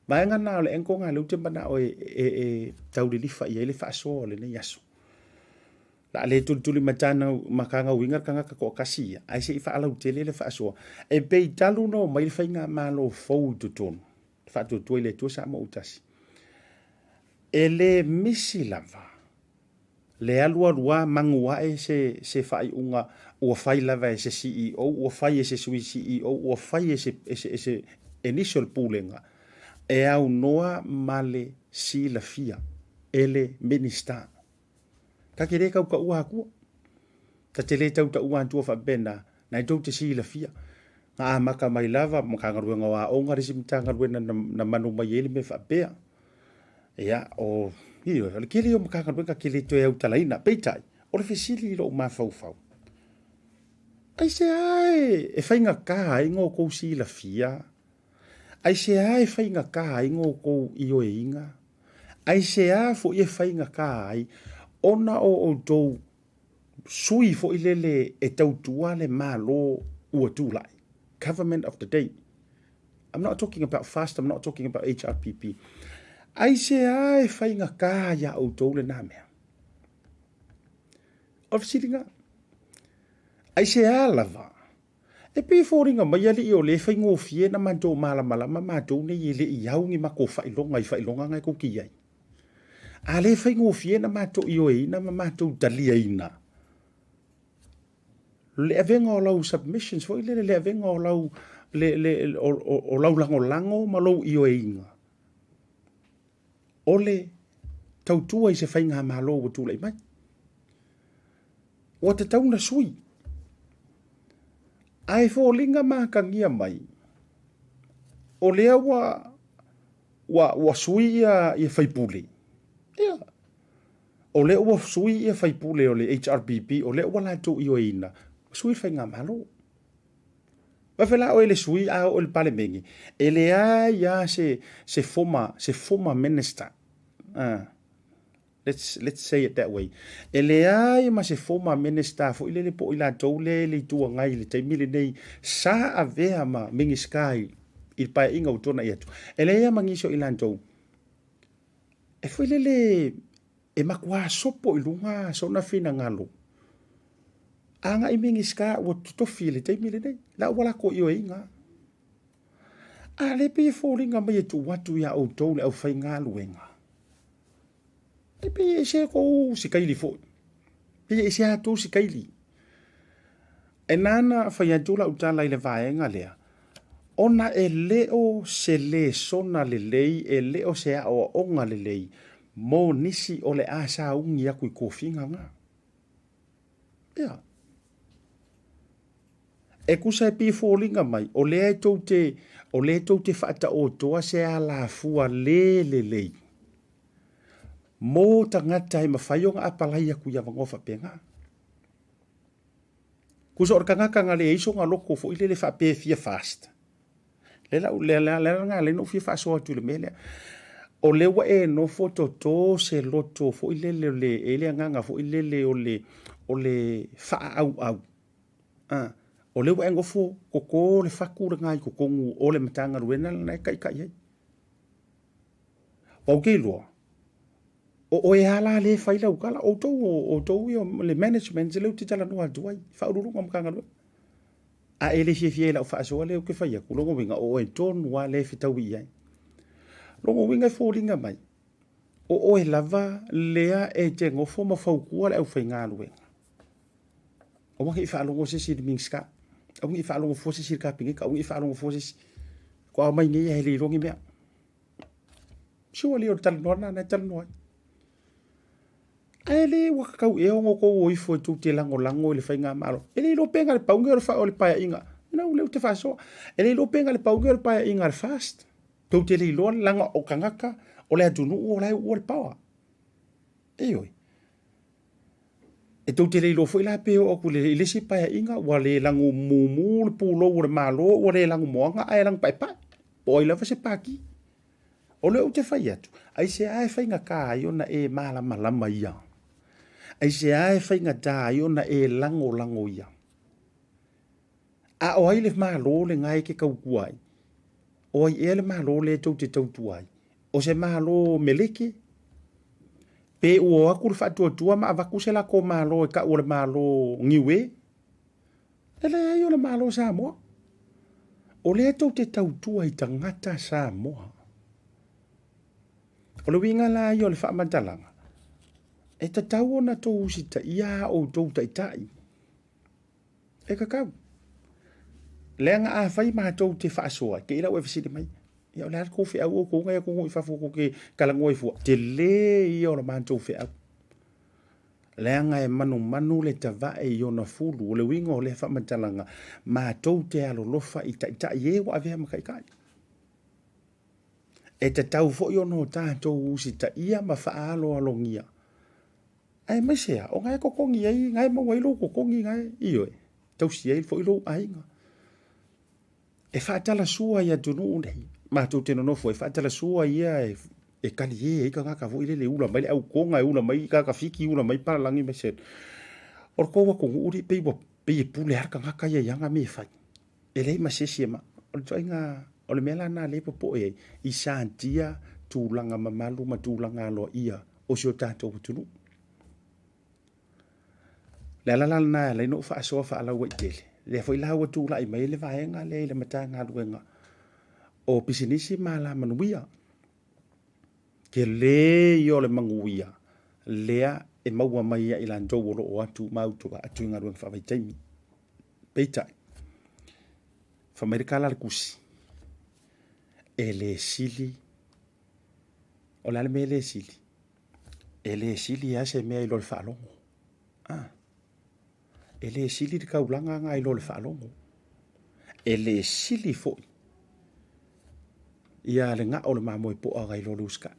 Vaega na o le angle na lea ou te manao e tau lilifa i ai le faasoa o lenei aso. O le a le tulituli matagauina le tagata toatasi ia, ae se i faalautele le faasoa. E pei talu ona omai le faigamalo fou i totonu, le faatuatua i le Atua Samoa ua tasi, e le misi lava le alualu a manu ae se, se faaiuga ua fai lava e se CEO, ua fai e se sui CEO, ua fai e se, e se, e se, e nisi o le pulega, e aunoa ma le silafia e le Minisita. Ta te le tautaua atua. Ta te le tautaua atua faapena, na e tou te silafia. Na amata mai lava Matagaluega o Aoga le isi Matagaluega na, na manu mai ai le mea faapea. Ia, o, ioe, o le tele ia o Matagaluega te le toe autalaina. Peitai, o le fesili i lou mafaufau, aisea e, e faigata ai na outou silafia? Aisea e faigata ai na outou ioeina? Aisea foi e faigata ai ona o outou sui foi lele e tautua le Malo ua tulai, government of the day. I'm not talking about fast, I'm not talking about HRPP. Aisea e faigata iā outou lena mea? O le fesiliga, aisea lava E pei e foliga mai alii o lea e faigofie na matou malamalama matou nei e le i au ni matou faailoga i faailoga na e tou te i ai. A le faigofie na matou ioeina ma matou taliaina le avega o lau submissions foi lele, le avega o lau, le, le, o, o, o lau lagolago ma lou ioeina o le tautua i se faigamalo ua tulai mai. Ua tatau na sui. Ae foliga ma atagia mai, o lea ua, ua, ua sui ia, ia faipule. Ia, o lea ua sui ia faipule o le HRPP, o lea ua latou ioeina, sui le faigamalo. Vae la oe le sui a oo i le Palemene, e leai lava se, se former, se former minister. Let's, let's say it that way. E leai ma se former minister foi lele po o i latou lea e le Itu Agai i le taimi lenei sa avea ma Minisita i, i le paeaiga ua tuanai atu. E leai lava ma nisi o i latou e foi lele e matua sopo i luga sona finagalo agai Minisita ua totofi i le taimi lenei. La ua latou ioeina. A lea pei e foliga mai e tuu atu iā outou le aufaigaluega. E pei e ese kou sikaili foi. Pei e ese a tou sikaili. E nana fai atu lau tala i le vaega lea, ona e le o se lesona lelei, e le o se aoaoga lelei mo nisi o le a sauni aku i tofiga na. Ia. E tusa e pei e foliga mai, o lea e tou te, o lea e tou te faataotoa se alafua le lelei mo tagata e mafai ona apalai atu i avanoa faapena. Tusa o le tagata na leai sona loto foi lele faapea e fia fast. Le la le la le la le no fia faasoa atu i le mea lea. O lea ua e nofo toto se loto foi lele o le e le agaga foi lele o le o le faaauau. A, o lea ua e nofo toto le fatu lena i totonu o le Matagaluega lena e taitai ai. Ou te iloa, o oe lava la lea e fai lau tala, outou o outou ia le management lea ou te talanoa atu ai, Faauluuluga o Matagaluega. A e le fiafia i lau faasoa lea ou te fai atu, lona uiga o oe tonu lava lea e fetaui i ai. Lona uiga e foliga mai, o oe lava lea e te nofo ma fautua le aufaigaluega. Aua ne i faalogo se isi i le Minisita, aua ne i faalogo fua se isi i le Kapeneta, aua ne i faalogo fua se isi. Faatoa omai nei e le iloa ni mea. Surely o le talanoa lena na e talanoa ai. Ae le ua tatau ea ona outou o ifo e tou te lagolago i le faigamalo. E le iloa pe na o le pau lenei o le paeaiga. No, lea ou te faasoa. E le iloa pe na o le pau lenei o le paeaiga a le FAST. Tou te le iloa leaga o tagata o le atunuu o la e uua le power. Ioe. E tou te le iloa foi la pe oo atu i le isi paeaiga ua le lagu mumu le pulou o le Malo, ua le lagu moana ae lagu paepae, po o ai lava se Pati. O lea ou te fai atu, aisea e faigata ai ona e malamalama ia? Aisea e faigata ai ona e lagolago ia? A o ai le Malo lena e te tautua ai? O ai ea le Malo lea tou te tautua ai? O se Malo meleki? Pe ua o atu le faatuatua ma avatu se latou Malo e tau o le Malo Niue? E leai, o le Malo Samoa. O lea tou te tautua i tagata Samoa. O le uiga la ia o le faamatalaga, e tatau ona tou usitaia a outou taitai. E kakau. Leaga afai matou te faasoa, te i la ua e fesili mai, ia o le a le tou feau outou na e atunuu i fafo tou te talanoa ai fua? Tele ia o le matou feau. Leaga e manumanu le tavae i ona fulu, o le uiga o lea faamatalaga, matou te alolofa i taitai e ua avea ma taitai. E tatau foi ona o tatou usitaia ma faaaloalogia. Aemaise a, o na e totogi ai, na e maua ai lou totogi, na e, ioe, tausi ai foi lou aiga. E faatalasua i atunuu nei, matou te nonofo ai, faatalasua ia e, e talie ai tagata foi lele, ula mai le aukoga, e ula mai tagata Fiti, ula mai palalagi mai se. O le tou atunuu lea, pei ua, pei e pule lava le tagata ia i ana mea e fai. E leai ma se isi e ma, o le ituaiga, o le mea la lena lea e popoe ai, i satia tulaga mamalu ma tulaga aloaia o si o tatou atunuu. Le ala la lena e ala ai ona ou faasoa faalauaitele, lea foi la ua tulai mai ai le vaega lea i le Matagaluega o Pisinisi ma Alamanuia. Tele ia o le manuia lea e maua mai ia i latou o lo o atu ma autua atu i galuega faavaitaimi. Peitai, fai mai le tala a le tusi, e le sili, o le a le mea e le sili? E le sili lava se mea i lo le faalogo. Ah. E le sili le taulaga lena i lo le faalogo. E le sili foi ia le gao o le mamoe poa nai lo le usikai.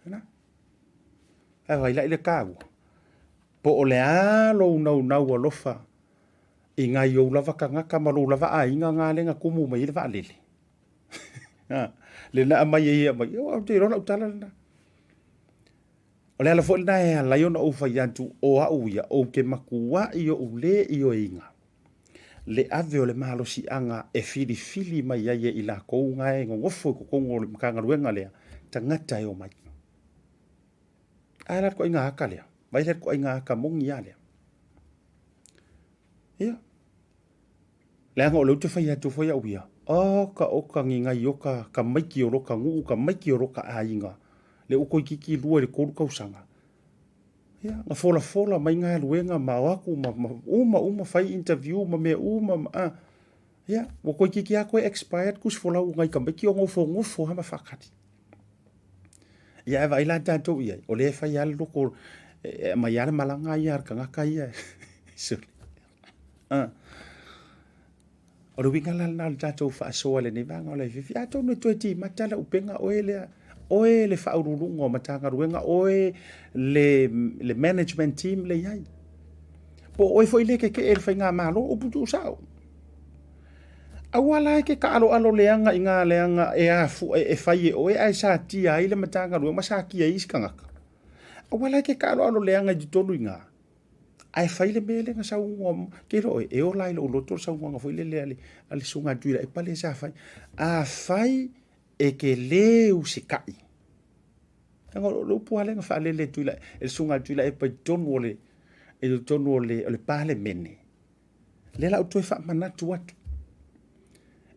Na. Ae vailai le taua, po o le a lou naunau alofa i nai ou lava tagata ma lou lava aiga na lea na tumu mai ai le vaalele. Le na aumai ai e aumai, ou te iloa lau tala lena. O le ala foi lena e ala ai ona ou fai atu, o au ia, ou te matuai ou le ioeina le ave o le malosiaga e filifili mai ai e i lakou na e nonofo i totonu o le Matagaluega lea, tagata e omai. Ae la le ituaiga ata lea, vai la le ituaiga ata moni lava lea. Ia, leaga o lea ou te fai atu foi au ia, Oka oka ngi ngai oka ka maiki o loka nguu ka maiki o loka aiga le ua toeitiiti 2 i le 3 tausaga. Ia, na folafola mai galuega ma o atu ma, ma uma uma fai interview ma mea uma ma, a, ia, ua toeitiiti lava toe expired tusi folau o nai tamaiti o nofonofo lava ma faatali. Ia ae vaai la tatou i ai, o lea e fai lava le loto, e aumai lava le malaga ia a le tagata ia. Sole. Ah. O le uiga la lena o le tatou faasoa i lenei vaega o le afiafi. Atonu e toe timata le upega oe lea, oe le faauluuluga o Matagaluega, oe le, le management team le i ai. Po o oe foi le kekee i le faigamalo, upu tuusao. Aua la e ke taaloalo leaga i ngā leaga e afu e, e fai e oe ae satia ai le Matagaluega ma satia ai isi tagata. Aua la e ke taaloalo leaga i totonu i ngā. Ae fai le mea lea na saunoa, ke iloa oe, e ola ai lou loto le saunoaga foi lele a le, a le Susuga a Tuilaepa lea sa fai. Afai e te lē usitai, leaga o le upu lava lea na faalele e Tuilae, e le Susuga a Tuilaepa i totonu o le, i totonu o le, o le Palemene, lea la ou toe faamanatu atu.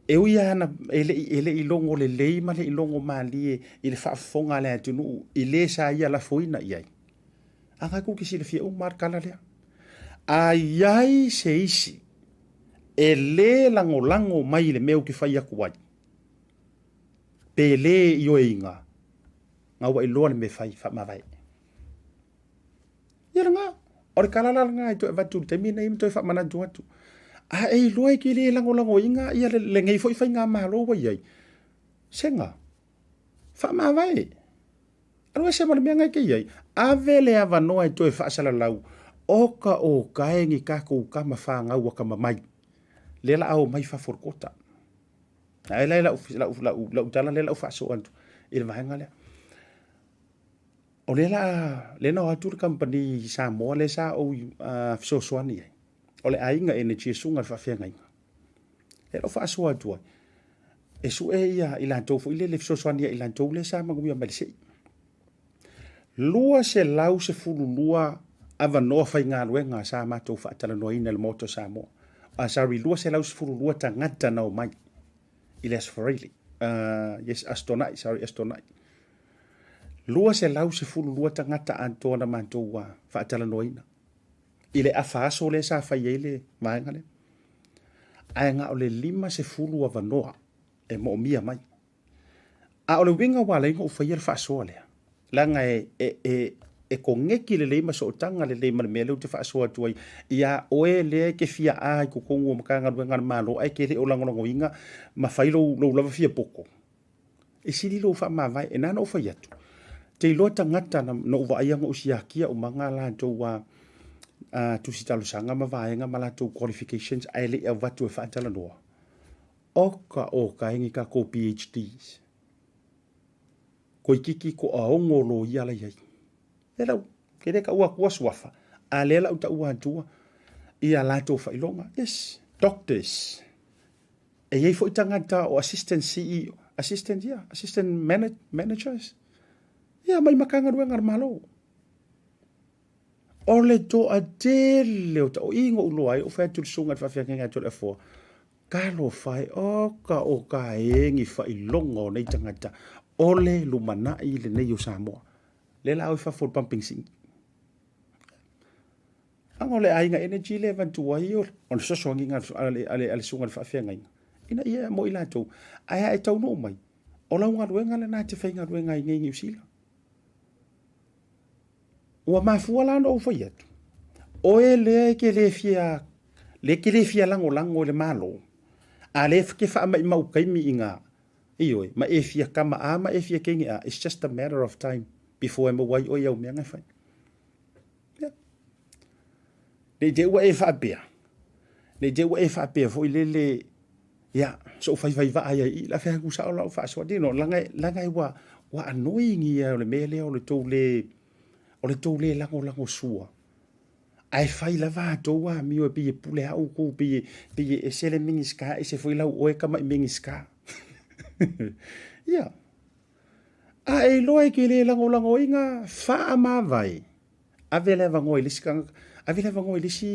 E ui lava na, e le i, e le i logo lelei ma le i logo malie i le faafofoga a le atunuu i le sa ia lafoina i ai. A na tou te silafia uma lava le tala lea. A i ai se isi e lē lagolago mai i le mea ou te fai atu ai, pe lē ioeina, na ua iloa le mea e fai, faamavae. Ia lena, o le tala la lena e toe avatu i le taimi lenei ma toe faamanatu atu. A e iloa e te lē lagolagoina ia lenei foi faigamalo ua i ai, sega, faamavae. Alu ese ma le mea na e te i ai. Ave le avanoa e toe faasalalau, oka oka e ni tatou tama fanau akamamai, lea la a omai fafo o le kota. Ae la e lau, lau, lau, lau tala lea lau faasoa atu i le vaega lea. O lea la, lea na o atu le kamupani i Samoa lea sa ou fesoasoani ai. O le Aiga Energy e suga le faafeagaiga. E lau faasoa atu ai, e sue ia i latou foi lele fesoasoani ia i latou lea sa manuia mai le sei. 212 avanoa faigaluega sa matou faatalanoaina i le Maota o Samoa. Sorry, 212 tagata na omai i le Aso Faraile. Yes, Aso Toonai, sorry, Aso Toonai. 212 tagata atoa na matou faatalanoaina i le afa aso lea sa fai ai le vaega lea. Ae na o le 50 avanoa e moomia mai. A o le uiga ua ala ai ona ou faia le faasoa lea, leaga e, e, e, e koneki lelei ma sootaga lelei ma le mea lea ou te faasoa atu ai iā oe lea e te fia a i totonu o Matagaluega a le Malo ae e te le o lagolagoina ma fai lou, lou lava fia poto. E sili lou faamavae. E na ona ou fai atu, te iloa tagata na, na ou vaaia na ou siakia umaga a latou a, a tusi talosaga ma vaega ma latou qualifications ae le i avatu e faatalanoa. Oka oka e ni takou PhDs. Toeitiiti toaono loia la i ai. Lea lau, ke le taua atua suafa, a lea lau taua atua ia latou faailoga. Yes, doctors. E i ai foi tagata o assistant CEO, assistant, yeah, assistant managers. Ia, mai Matagaluega a le Malo. O le toatele o ta, o i na ou iloa ai, ou fai atu i le susuga i le faafeagaiga ia Toleafoa, Talofa e, oka oka e ni faailoga o nei tagata, o le lumanai lenei o Samoa. Lea la o i fafo o le pumping sini. Aga o le Aiga Energy lea e avatu ai o le fesoasoaniga a le, a le, a le susuga i le faafeagaiga, ina ia mo i latou. Ae a e taunuu mai, o lau galuega lena e te faigaluega ai nei i Niu Sila. Ua mafua la ona ou fai atu, oe lea e te le fia, lea e te le fia lagolago i le Malo, a lea e te faamaimau taimi i ngā, ioe, ma e fia kama a ma e fia teine a, it's just a matter of time before e maua ai oe i au mea na e fai. Yeah. Ne i te ua e faapea, ne i te ua e faapea foi lele, ia, so ou faifai vaa ia i, la fea atu sao lau faasoa, you know, laga, laga e ua, ua annoying ia o le mea lea o le tou le, o le tou le lagolago sua. Ae fai lava a tou amio e pei e pule a outou, pei e, pei e ese le Minisita, ese foi lau oe tamai Minisita. Ia. A e iloa e te le lagolagoina, faamavae. Ave le avanoa i le isi tagata, ave le avanoa i le isi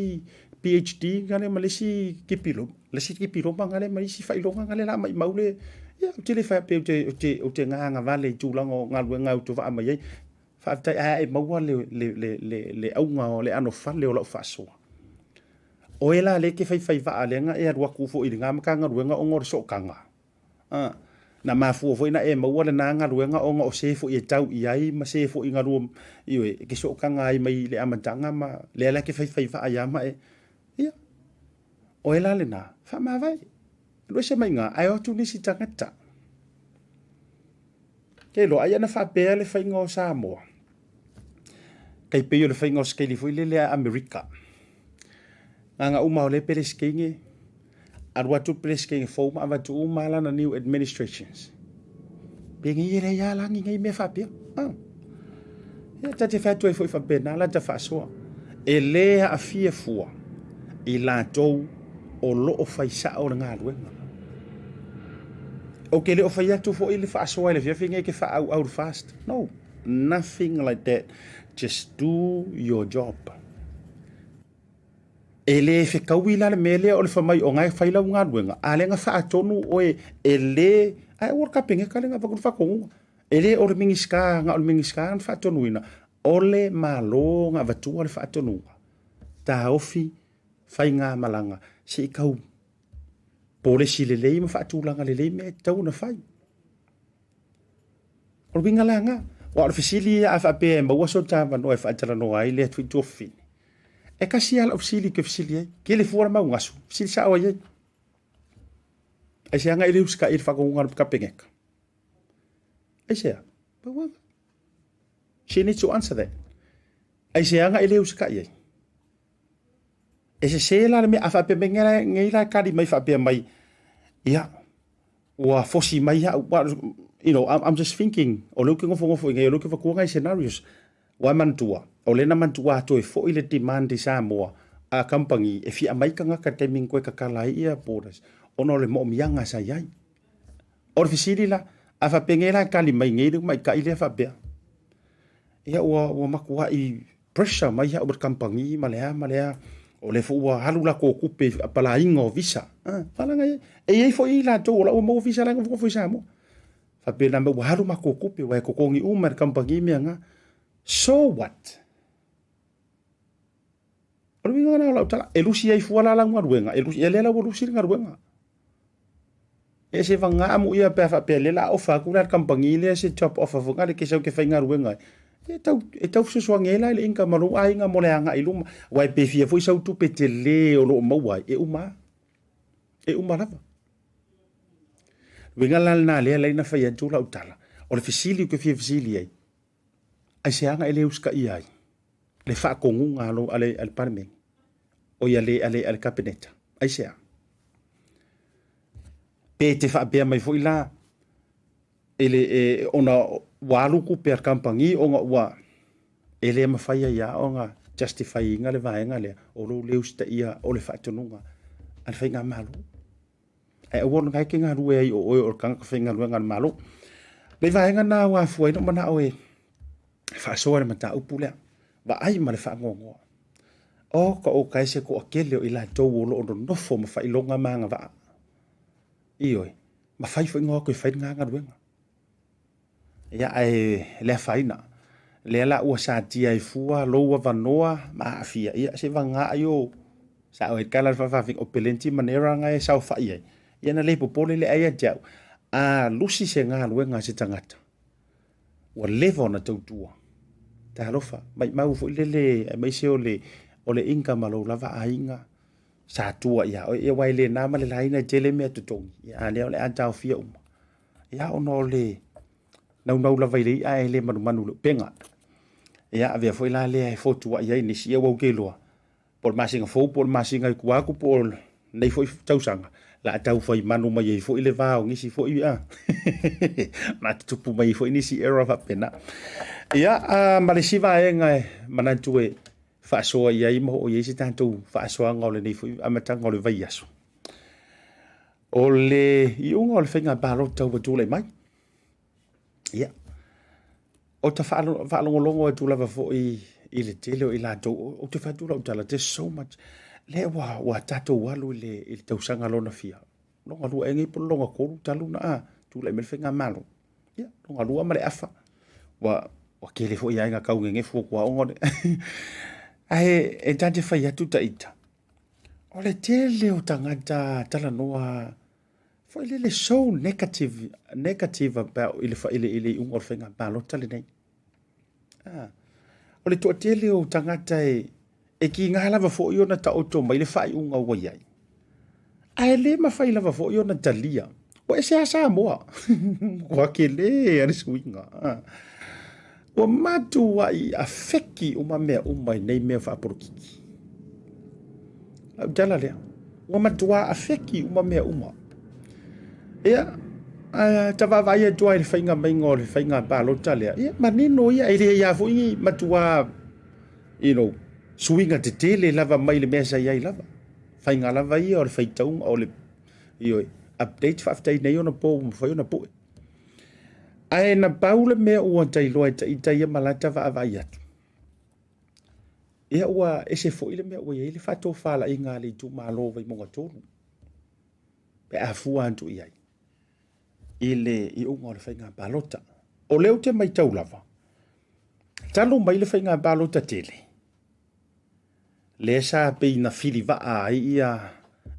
PhD nga lea ma le isi kipiloma, le isi kipiloma nga lea ma isi faailoga nga lea la maimau le, ia, ou te le fai pe ou te, ou te, ou te gagavale i tulaga o galuega ou te vaa mai ai. Faafetai ae e maua le, le, le, le, le auga o le anofale o lau faasoa. Oe la lea e te faifai vaa lea na e alu atu foi i lena Matagaluega ona o le sootaga. A, na mafua foi na e maua lena galuega ona o se foi e tau i ai ma se foi na lua, ioe, e te sootaga ai mai le amataga ma lea la e te faifai vaa ia ma e. Ia, oe la lena, faamavae. Alu ese mai i ina, ae o atu nisi tagata. Ke iloa, ai ana faapea le faiga o Samoa, tai pei o le faiga o se kaili foi lele a Amerika. Nganga uma o le Peresetene, alu atu le Peresetene fou ma avatu uma lana new administrations. Penei e leai lava la ni nei mea faapea. Ah. Ia, ta te fai atu ai foi faapena la ta faasoa. E le aafia fua i latou o lo o fai sao le galuega. Ou te le o fai atu foi le faasoa i le afiafi nei ke faaauau le fast. No, nothing like that. Just do your job. E le fetaui la le mea lea o le fai mai o na e fai lau galuega, a lea na faatonu oe e le, ae aua le Kapeneta lea na avatu le faatonuga. E le o le Minisita, na o le Minisita na faatonuina, o le Malo na avatua le faatonuga. Taofi faigamalaga se i tau polesi lelei ma faatulaga lelei mea e tatau ona fai. O le uiga la lena. Aua o le fesili ia a faapea e maua so ta avanoa e faatalanoa ai lea tuafafine, e tasi lava lau fesili ou te fesili ai, tele fua le mau gasu, fesili sao ai ai. Aisea e le usitai i le faatonuga a le Kapeneta? Aisea? Pau lava. She needs to answer that. Aisea e le usitai ai? E sese la le mea, a faapea mai nei la e kali mai faapea mai, ia, ua fosi mai au, you know, I'm just thinking, o lea ou te nofonofo i inei, o lea ou te avatua nai scenarios. Ua e manatua, o lea na manatua atu ai foi le demand i Samoa a kamupani e fia aumai tagata i le taimi na toe tatala ai ia borders, ona o le moomiaga sa i ai. O le fesili la, a faapea nei la e kali mai nei le tamaitai lea faapea, ia ua, ua matuai pressure mai au e le kamupani ma le a ma le a, o lea foi ua alu latou tupe i apalaiga o visa. A, falaga e, e i ai foi i latou o la ua maua visa la e nofonofo i Samoa. Faapena mai ua alu matou tupe aua e totogi uma e le kamupani mea na. So what? O le uiga lena o lau tala, e lusi ai fua la lau galuega, e lusi, ia lea la ua lusi le galuega. E se vagā amuia pe a faapea lea la ofa atu la le kamupani lea se job offer foi lea ke sau ke faigaluega ai. E tau, e tau fesoasoani ai la i le income a lou aiga mo le agai i luma. Aua e pe fia foi sau tupe tele o lo o maua ai, e uma lava. E uma lava. Uiga la lena lea la ina fai atu lau tala, o le fesili ou te fia fesili ai, aisea e le usitaia ai le faatonuga a, a, le, a le Palemene, o ia le, a le, a le Kapeneta, aisea? Pe te faapea mai foi la, e le, e, ona ua alu tupe a le kamupani ona ua e le mafai ai lava ona justify ina le vaega lea o lou le usitaia o le faatonuga a le faigamalo. Ae aua lena e te galue ai o oe o le tagata faigaluega a le Malo. Le vaega lena ua afua ai lou manao e faasoa le mataupu lea, vaai ma le faanoanoa. O ka o ka ese toatele o i latou o lo o nonofo ma faailoga ma agavaa. Ioe, ma fai foi na o atu e fai lena galuega. Ia, ae le afaina. Lea la ua satia ai fua lou avanoa ma aafia. Ia, se vagana ai o sao e tala le faafafine o pelenti manera na e saofai ai. Ia na le popole lea ia te au. A lusi se galuega a se tagata, ua leva ona tautua. Talofa, maimau foi lele aemaise o le, o le income a lou lava aiga sa tua ia oe. Ia, aua e le na ma le laina e tele mea totogi. Ia, a lea o le a taofia uma. Ia, ona o le naunau lava i le i'a e le manumanu i le upega. Ia, avea foi la lea e fotuai ai nisi, ia ua ou te iloa, po o le masina fou po o le masina i tua atu po o lenei foi tausaga, la a tau fai manu mai ai foi le va o nisi foi, a. La tutupu mai ai foi nisi error faapena. Ia, a, ma le isi vaega e manatu e faasoa i ai ma oo i ai se tatou faasoaga o lenei foi amataga o le vaiaso, O le iuga o le faiga palota ua tulai mai, ia, o ta faalogologo atu lava foi i le tele o i latou, ou te fai atu lau tala, there's so much. Lea ua, ua tatou alu i le, i le tausaga lona fia, lona lua ea nei po o le lona tolu talu ona a, tulai mai le faigamalo. Ia, lona lua ma le afa. Ua, ua tele foi aiga tau nenefu atu lava ona o le Ae e ta te fai atu ta ita, o le tele o tagata talanoa foi lele so negative, negative about i le, i le, i le iuga o le faiga palota lenei. Ah, o le toatele o tagata e, e kiga lava foi ona taoto mai le faaiuga ua i ai. Ae le mafai lava foi ona talia. Ua ese lava Samoa. Ua tele a le suiga. Ah. Ua matuai afeki uma mea uma i nei mea faapolokiki. Lau tala lea. Ua matua afeki uma mea uma. Ia, ae ta vaavaai atu lava i le faiga maiga o le faiga palota lea, ia manino ia, e leai lava foi ni matua, you know, suiga tetele lava mai le mea sa i ai lava. Faiga lava ia o le faitauga o le, ioe, update faafetai nei ona po ua mafai ona pue. Ae na pau le mea ua ta iloa e ita ia ma lata vaavaai atu, ia ua ese foi le mea ua i ai le faatofalaiga a le itumalo o Vaimauga 3 pe a fua atu i ai i le iuga o le faiga palota. O lea ou te matau lava, talu mai le faiga palota tele, lea sa pei na filivaa ai ia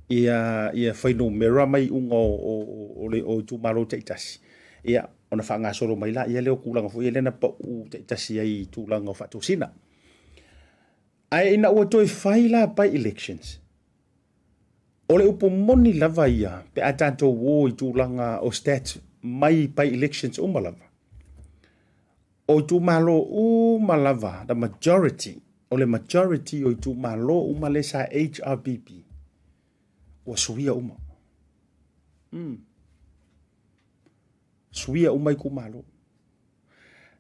ia ia fuainumera ma iuga o o o le o itumalo taitasi, ia ona faagasolo mai laia lea o tulaga foi ia lea na pau taitasi ai i tulaga o faatosina. Ae ina ua toe fai la by elections, o le upu moni lava ia pe a tatou o i tulaga o stats mai by elections uma lava, O itumalo uma lava, the majority, o le majority o itumalo uma lea sa HRPP, ua suia uma. Mm. Suia uma itumalo.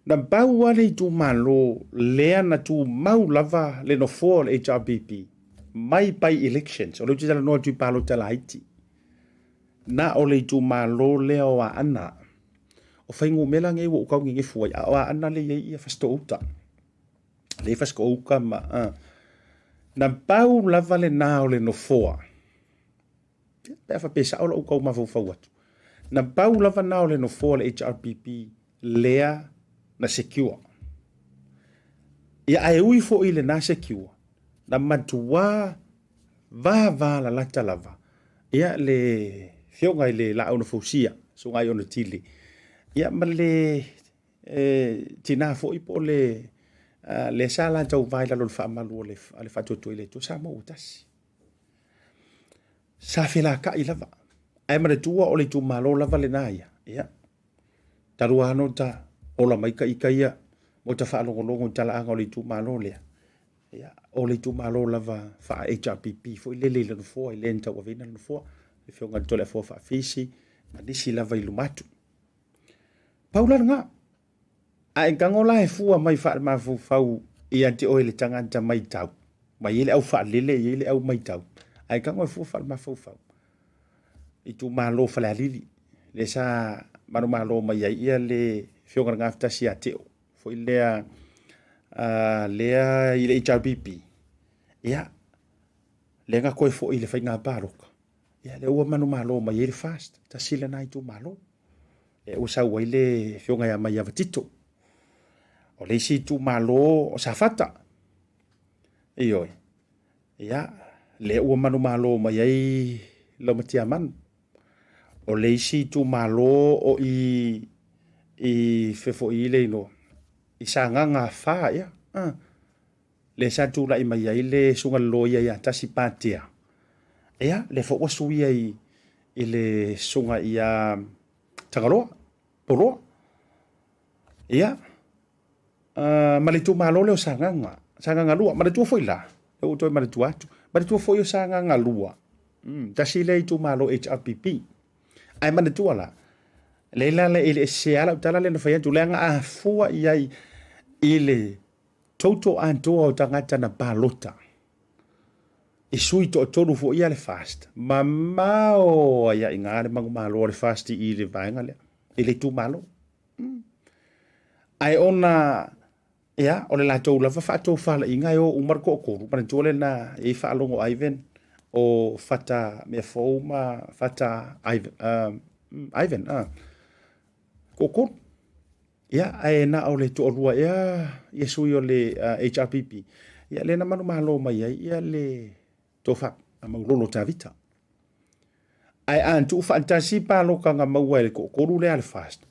Na pau lava le itumalo lea na tumau lava le nofoa o le HRPP mai by elections, o lea ou te talanoa atu i palota laiti, na o le itumalo lea o Aana. O fuainumera nei ua ou tau nenefu ai, a o Aana lea e i ai ia Fasitoo-uta. Lea e Fasitoo-uta ma... Na pau lava lena o le nofoa, pe a faapea e sao lau tau mafaufau atu, na pau lava na o le nofoa o le HRPP lea na secure. Ia ae ui foi i lena secure, na matua vavalalata lava ia le Afioga i le Laau na Fausia, Susuga Aiono Tile, ia ma le tina foi po o le lea sa latou va i lalo o le faamalu o le Faatuatua i le Atua Samoa ua tasi. Sa felaka'i lava, ae manatua o le itumalo lava lena ia, ia, talu lava ona ta ola mai ka ita ia mo ta faalogologo i talaaga o le itumalo lea, Ia, o le itumalo lava faa-HRPP foi lele i le nofoa, i le na tauaveina le nofoa, le Afioga i le Toleafoa Faafisi, ma nisi lava i luma atu. Pau la lena. A e tago la e fua mai faale-mafaufau ia te oe le tagata maitau, ma e i ai le au faalele, e i ai le au maitau, a e tago e fua faale-mafaufau, itumalo Falealili, lea sa manumalo mai ai ia le Afioga i le Gafatasi ia Teo, foi lea lea i le HRPP, ia, lea na toe foi i le faiga palota, ia, lea ua manumalo mai ai le FAST, tasi lena itumalo. Lea ua sau ai le afioga ia Maiava Tito. O le isi itumalo o Safata, ioe, ia, lea ua manumalo mai ai Laumatiamanu. O le isi itumalo o i i fea foi le igoa, i Sagaga 4 ea, a, lea sa tulai mai ai le susuga i le loia ia Tasi Patea, ia, lea foi ua suia i, i le susuga ia Tagaloa, Poloa. Ia, ma le itumalo lea o Sagaga, Sagaga 2. Manatua foi la, lea ua ou toe manatua atu, manatua foi o Sagaga 2, tasi lea itumalo HRPP. Ae manatua la, lea la e le sese lava lau tala lea na fai atu, leaga a fua i ai i le toto atoa o tagata na palota, i sui toatolu foi ia le FAST, mamao ai i ina le manumalo a le FAST i le vaega lea, i le itumalo. Ae ona Ia, o le latou lava faatofalaiga e o uma le toatolu, manatua lena e i ai faalogo Ivan o Fata Meafou ma Fata Ivan, Ivan, toatolu. Ia, ae na o le toalua ea ia sui o le HRPP, ia lea na manumalo mai ai ia le tofa a Maulolo Tavita. Ae a tuufaatasi palota na maua e le toatolu lea a le FAST,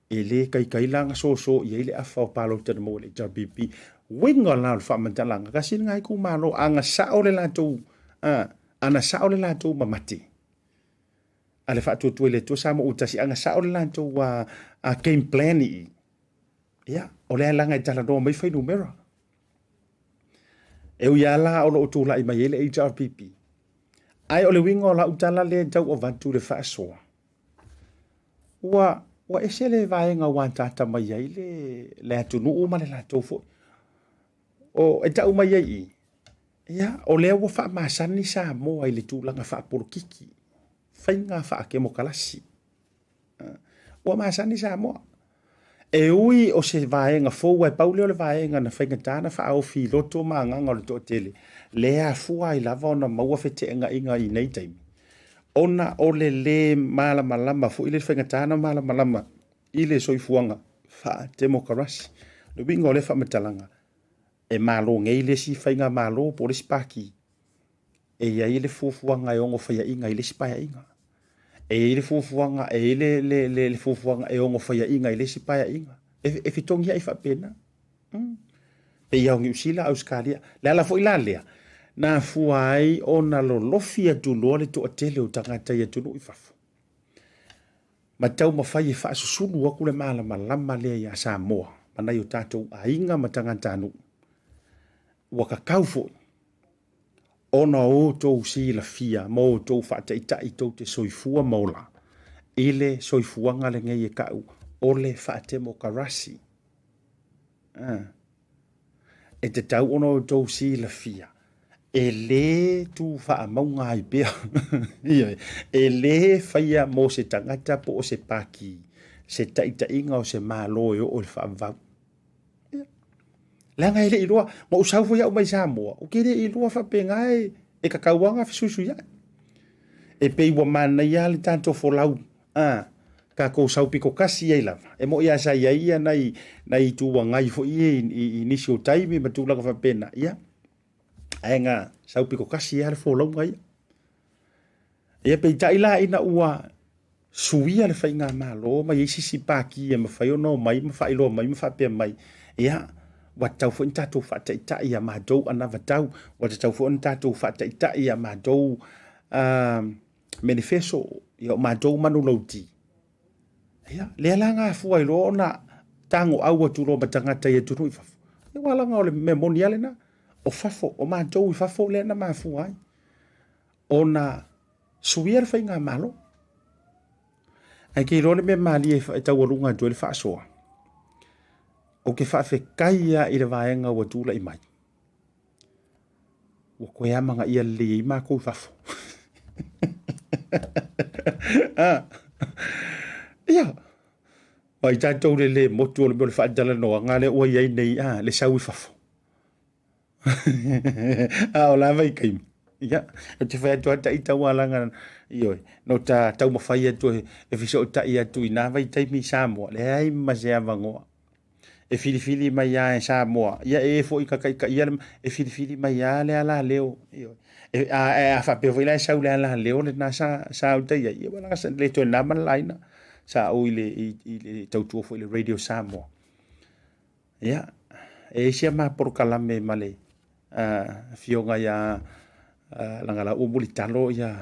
e le taitai la ona soso i ai le afa o palota na maua e le HRPP. Uiga la o le faamatalaga, tasi lena itumalo, a na sao le latou, a na sao le latou mamate, a le Faatuatua i le Atua Samoa ua tasi, a na sao le latou game plan i i, ia, o lea laga e talanoa mai fuainumera. E ui lava la o lo o tulai mai ai le HRPP, ae o le uiga o lau tala lea e tau avatu i le faasoa, ua, ua ese le vaega ua ataata mai ai le, le atunuu ma le latou foi. O, e tau mai ai i, ia, o lea ua faamasani Samoa i le tulaga faapolokiki, faiga faakemokalasi. Ua masani Samoa. E ui o se vaega fou ae pau lea o le vaega na faigata ona faaofi i loto ma agaga o le toatele, lea e afua ai lava ona maua feteenaiga i nei taimi, ona o le lē malamalama foi le faigata ona malamalama i le soifuaga faatemokarasi. O le uiga o lea faamatalaga, e malo nei le isi faigamalo po o le isi pati e i ai le fuafuaga e ono faiaina i le isi paeaiga. E i ai le fuafuaga, e i ai le, le, le, le fuafuaga e ono faiaina i le isi paeaiga. E, e fetogiai faapena. Mm. Pei lava o Niu Sila, Ausetalia. Le ala foi la lea, na afua ai ona lolofi atu loa le toatele o tagata i atunuu i fafo. Ma taumafai e faasusulu atu le malamalama lea iā Samoa ma nai o tatou aiga ma tagatanuu. Ua kakau foi ona o outou silafia ma outou faataitai tou te soifua ma ola i le soifuaga lenei e ta'u o le faatemokarasi. E tatau ona outou silafia e lē tu faamauga ai pea, ioe, e lē faia mo se tagata po o se paki se taitaiga o se Malo e oo i le faavavau. Ia. Leaga e le i iloa, ma ou sau foi au mai Samoa, ou te le i iloa faapena e, e tatau lava ona fesuisuiai. E pei ua manaia le tatou folau, a, tatou sau pito tasi ai lava. E moni lava sa i ai ia nai, nai itu agai foi ia i, i, i nisi o taimi ma tulaga faapena, ia, ae na sau pito tasi lava le folauga ia. Ia peitai la ina ua suia le faigamalo ma i ai se isi pati e mafai ona omai ma faailoa mai ma faapea mai, ia, ua tatau foi ona tatou faataitai ia matou anavatau, ua tatau foi ona tatou faataitai ia matou manifesto, ia o matou manulauti. Ia, lea la na afua ai loa ona tagoau atu loa ma tagata i atunuu i fafo. Ia, aua leaga o le mea moni lava lena, o fafo, o matou i fafo lea na mafua ai ona suia le faigamalo. Ae ke iloa le mea malie e taualuga atu ai le faasoa, ou te faafetai lava i le vaega ua tulai mai, ua toe amanaia lelei ai matou i fafo. Ia, vaai tatou le le motu o le mea o le faatalanoaga lea ua i ai nei, le sau i fafo. A o la vaitaimi, ia, ou te fai atu lava ita ua laga, ioe, no ta taumafai atu e fesootai atu i na vaitaimi i Samoa, leai ma se avanoa. E filifili mai lava e Samoa, ia e foi ka taitaia le, e filifili mai lava le alaleo, ioe. E, a, a faapea foi la e sau le alaleo lena sa, sa uta i ai, ia ua laga sa le toe na ma le laina. Sa ou i le, i, i le tautua foi i le Radio Samoa. Ia, e i ai sia ma polokalame ma le afioga ia Lagalaua Mulitalo ia,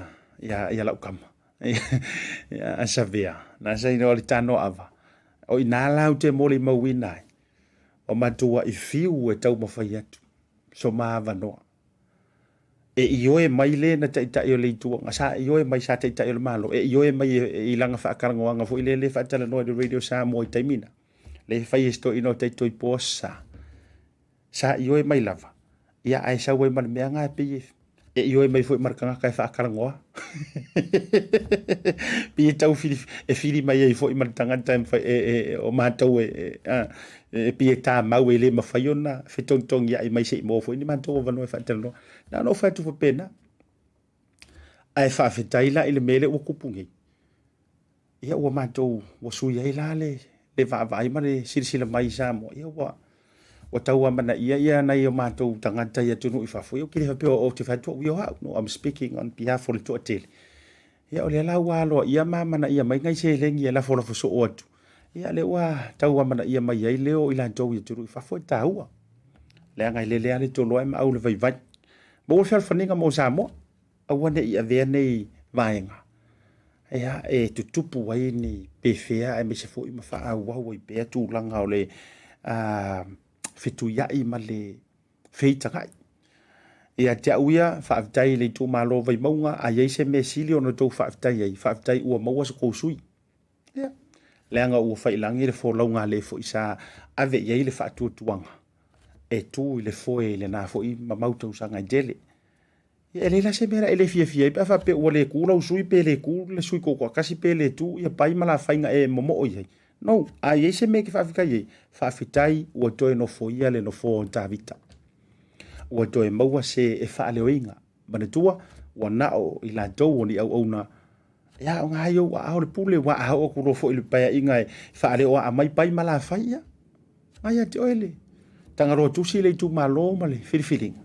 ia, ia lau kama. Ia, a Savea, na sa inoa le tano ava. O ina la ou te molimauina ai, o matua'i fiu e taumafai atu, so ma avanoa. E ioe mai le na taitai o le Itu Agai, sa ioe mai sa taitai o le Malo, e ioe mai i lana faatalanoaga foi lea le faatalanoa i le Radio Samoa i taimi na, le fai e si toeaina o Taitoipoa sa, sa ioe mai lava, ia ae sau ai ma le mea na e pei e, E ioe mai foi ma le tagata e faatalanoa. Pei e tau fili, e fili mai ai foi ma le tagata e mafai, e, e, o matou e, e, a, e pei e tamau e le mafai ona fetogitogiai mai se i maua foi ni matou avanoa e faatalanoa. Na ona ou fai atu faapena. Ae faafetai la i le mea lea ua tupu nei. Ia ua matou, ua sui ai la le, le vaavaai ma le silasila mai i Samoa, ia ua, ua tau amanaia ia nai o matou tagata i atunuu i fafo. Ia ou te le faapea ou te fai atu au ia o au. No, I'm speaking on behalf o le toatele. Ia o lea la ua aloaia ma amanaia mai nai seleni e lafolafo soo atu. Ia lea ua tau amanaia mai ai leo o i latou i atunuu i fafo e taua. Leaga e lele lava le toloa e maau le vaivai. Maua le fealofaniga mo Samoa. Aua ne i avea nei vaega ia e tutupu ai ni pefea aemaise foi ma faaauau ai pea tulaga o le fetuiai ma le feitagai. Ia te au ia, faafetai i le itumalo o Vaimauga, a i ai se mea sili ona outou faafetai ai, faafetai ua maua se tou sui. Ia, leaga ua faiilagi le folauga a le foi sa ave i ai le faatuatuaga e tu i le foe i lena foi mamau tausaga e tele. Ia e leai la se mea la e le fiafia ai pe a faapea ua le tu lau sui pe le tu le sui toatoatasi pe le tu ia Pai ma la faiga e momoo i ai. No, a i ai se mea e te faafetai ai, faafetai ua toe nofoia le nofoa o Tavita. Ua toe maua se e faaleoina. Manatua, ua na o i latou o ni auauna ia o ngā ou aao le pule ua a oo atu loa foi i le paeaiga e faaleoa mai Pai ma la fai ia. Mai ia te oe le Tagaloa tusi le itumalo ma le filifiliga,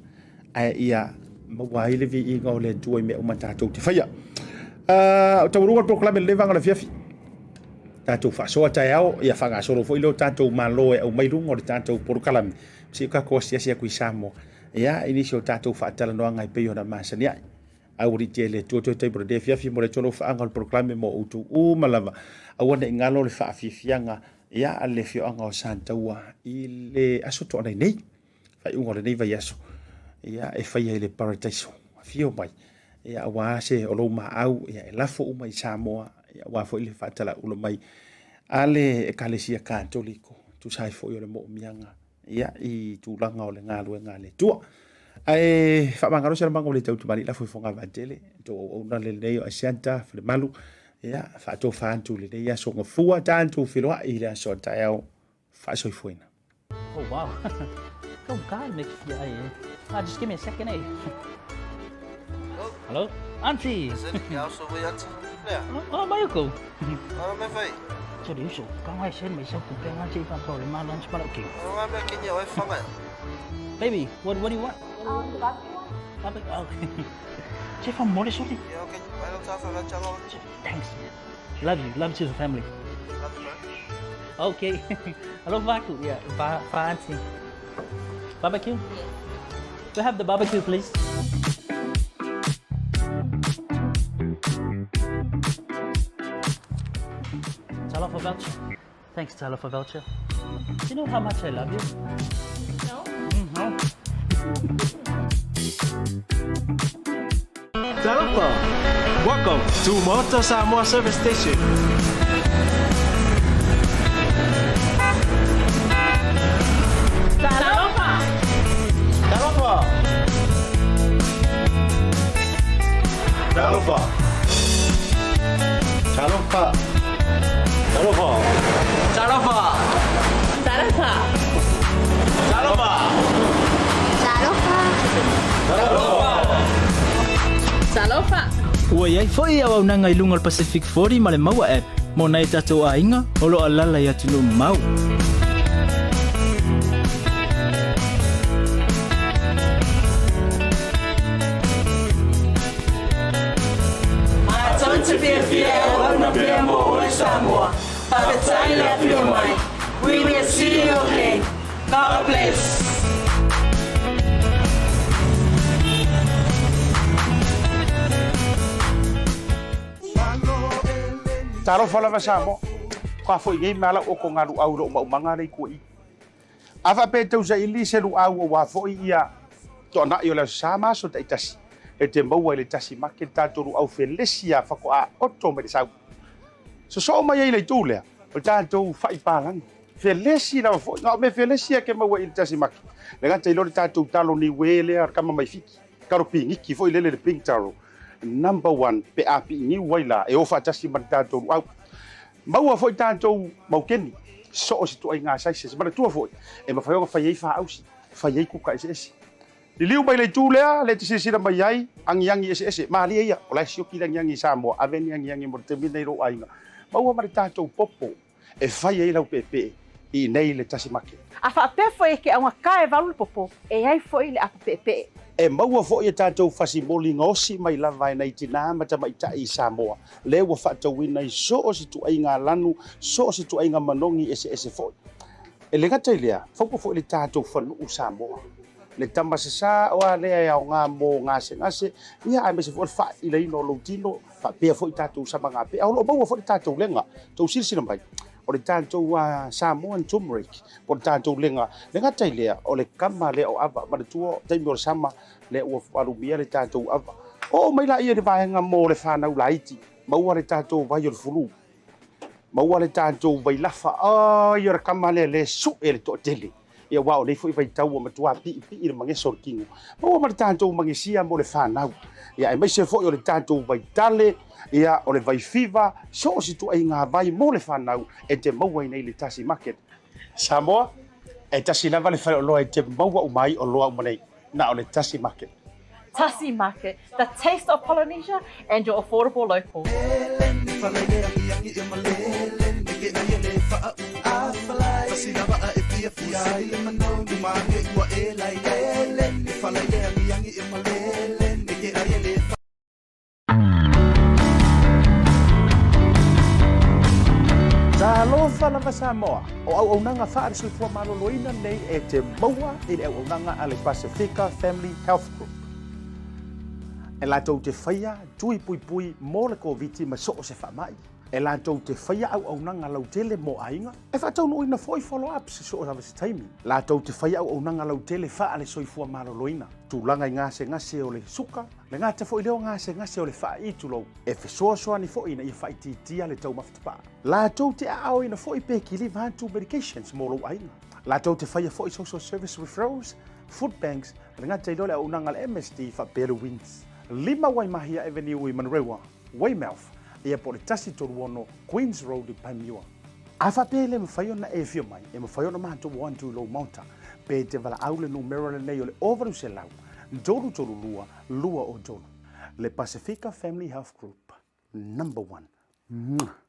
ae ia maua ai le viiga o le Atua i mea uma tatou te faia. O taualuga le polokalame lenei vaega o le afiafi. Tatou faasoa taeao, ia faagasolo foi leo tatou malo e aumai luga o le tatou polokalame. Se i tatou asiasi atu i Samoa, ia i nisi o tatou faatalanoaga e pei ona masani ai. Aua ne i tea i le Atua toe taimi o lenei afiafi mo le Atua lau faaga o le polokalame mo outou uma lava. Aua ne i galo le faafiafiaga ia a le afioaga o Sataua i le Aso Toonai nei, faaiuga o lenei vaiaso, ia e faia i le Paradaiso. Afio mai, ia aua se o lou maau, ia e lafo uma i Samoa, ia aua foi le faatalauula mai a le Ekalesia Katoliko, tusa ai foi o le moomiaga ia i tulaga o le galuega a le Atua. Ae faamagalo se lamaga o le tau tamalii lafo i Fogavaa tele, tou auauna lenei o Asiata Falemalu, ia faatofa atu lenei aso gafua tatou feiloai i le aso a taeao faasoifuaina. Oh wow. Go God make fia ai eh. Ah, just give me a second eh. Hello? Auntie. Is it? Yeah, so we auntie. Yeah. Oh, mai ko. Ara me fai. So di uso, ka ngai sen mai sa ku pe ngai che fa ko le ma lunch ma ke. O ngā mea ki nia o e whanga. Baby, what do you want? Barbecue one. Barbecue. Okay. Che fa mole sorry. Yeah, okay. Vai lo tāwha vai chalo. Thanks. Love you. Love to the family. Love you, bro. Okay. Hello, Vaku. Yeah, va, va auntie. Barbecue? Yes. Do I have the barbecue, please? Talofa voucher. Thanks, Talofa voucher. Do you know how much I love you? No. No. Talofa! Welcome to Maota Samoa Service Station. Talofa! Talofa! Talofa! Talofa! Talofa! Talofa! Talofa! Talofa! Talofa. Talofa! Talofa! Ua i ai foi auaunaga i luga o le Pacific 40 ma le Maua app mo nai o tatou aiga o lo o alaala i atunuu mamao. Matou te fiafia e auauna pea mo oe Samoa. Faafetai le afio mai. We will see you again. God bless. Talofa lava Samoa. Ka foi nei ma lau o ko ngā luau lo maumaga le i. A faapea e tausaili se luau aua foi ia toanai o le Aso Sa ma aso taitasi, e te maua i le tasi make le tatou luau felesi a faatoa oto mai le sau. Sosoo mai ai le itu lea, o le tatou fai palagi. Felesi lava foi, na o mea felesi a ke maua i le tasi make. Le gata i lo le tatou talo niue lea o le kama mai Fiti. Taro pigiki foi lele le pink taro number one pe a piiniu ai la e o faatasi ma le tatou luau. Maua foi tatou maukeni so o se tuaiga sizes. Manatua foi e mafai ona fai ai faausi, fai ai kuka eseese. Liliu mai le itu lea, le te silasila mai ai, agiagi eseese, malie ia, o la e sioki le agiagi i Samoa, ave ni agiagi mo le taimi lenei i lou aiga. Maua ma le tatou popo e fai ai lau peepee i inei i le tasi make. A faapea foi e ke augata e valu le popo, e i ai foi le apo peepee. E maua foi e tatou fasimoli gaosi mai lava e nai tinā ma tamaitai i Samoa, lea ua faatauina i so o se tuaiga lanu, so o se tuaiga manogi eseese foi. E le gata i lea, faupa foi le tatou fanuu Samoa, le tama sasā o a lea e aoga mo gasegase, ia aemaise foi o le faailaina o lou tino, faapea foi tatou samagapea. O lo o maua foi le tatou lega, tou silasila mai, o le tatou Samoan turmeric, po o le tatou lega. Le gata i lea, o le kama lea o ava, manatua o taimi o le sama, lea ua alumia le tatou ava. Oo mai laia i le vaega mo le fanau laiti, maua le tatou vai o le fulu, maua le tatou vailafa, ai o le kama lea le sue le toatele. Ia aua o nei foi vaitau ua matua piipii le mageso o le tino. Maua ma le tatou magesia mo le fanau. Ia aemaise foi o le tatou vaitale, ia o le vaifiva, so o se tuaiga vai mo le fanau e te maua i nei le Tasi Market. Samoa, e tasi lava le faleoloa e te maua uma ai oloa uma nei, na o le Tasi Market. Tasi Market, the taste of Polynesia and your affordable local. Talofa lava Samoa, o auaunaga faale-soifua maloloina nei e te maua i le auaunaga a le Pasifika Family Health Group. E latou te faia tui puipui mo le Koviti ma so o se faamai. E latou te faia auaunaga lautele mo aiga, e faataunuuina foi follow-ups i so o lava se taimi. Latou te faia auaunaga lautele faale-soifua maloloina, tulaga i gasegase o le suka, le gata foi lea o gasegase o le faai'i tulou, e fesoasoani foi ina ia faaitiitia le taumafa tapaa. Latou te aaoina foi pe kiliva atu medications mo lou aiga. Latou te faia foi social service referrals, food banks, le gata i lea o le auaunaga a le MSD faapea le WINS. 5 Waimahia Avenue i Manurewa, Weymouth, ia po o le 136 Queens Road i Panmure. A faapea e le mafai ona e afio mai, e mafai ona matou o atu i lou maota, pe te valaau le numera lenei o le 800 332 203. Le Pasifika Family Health Group, number one. Mwah!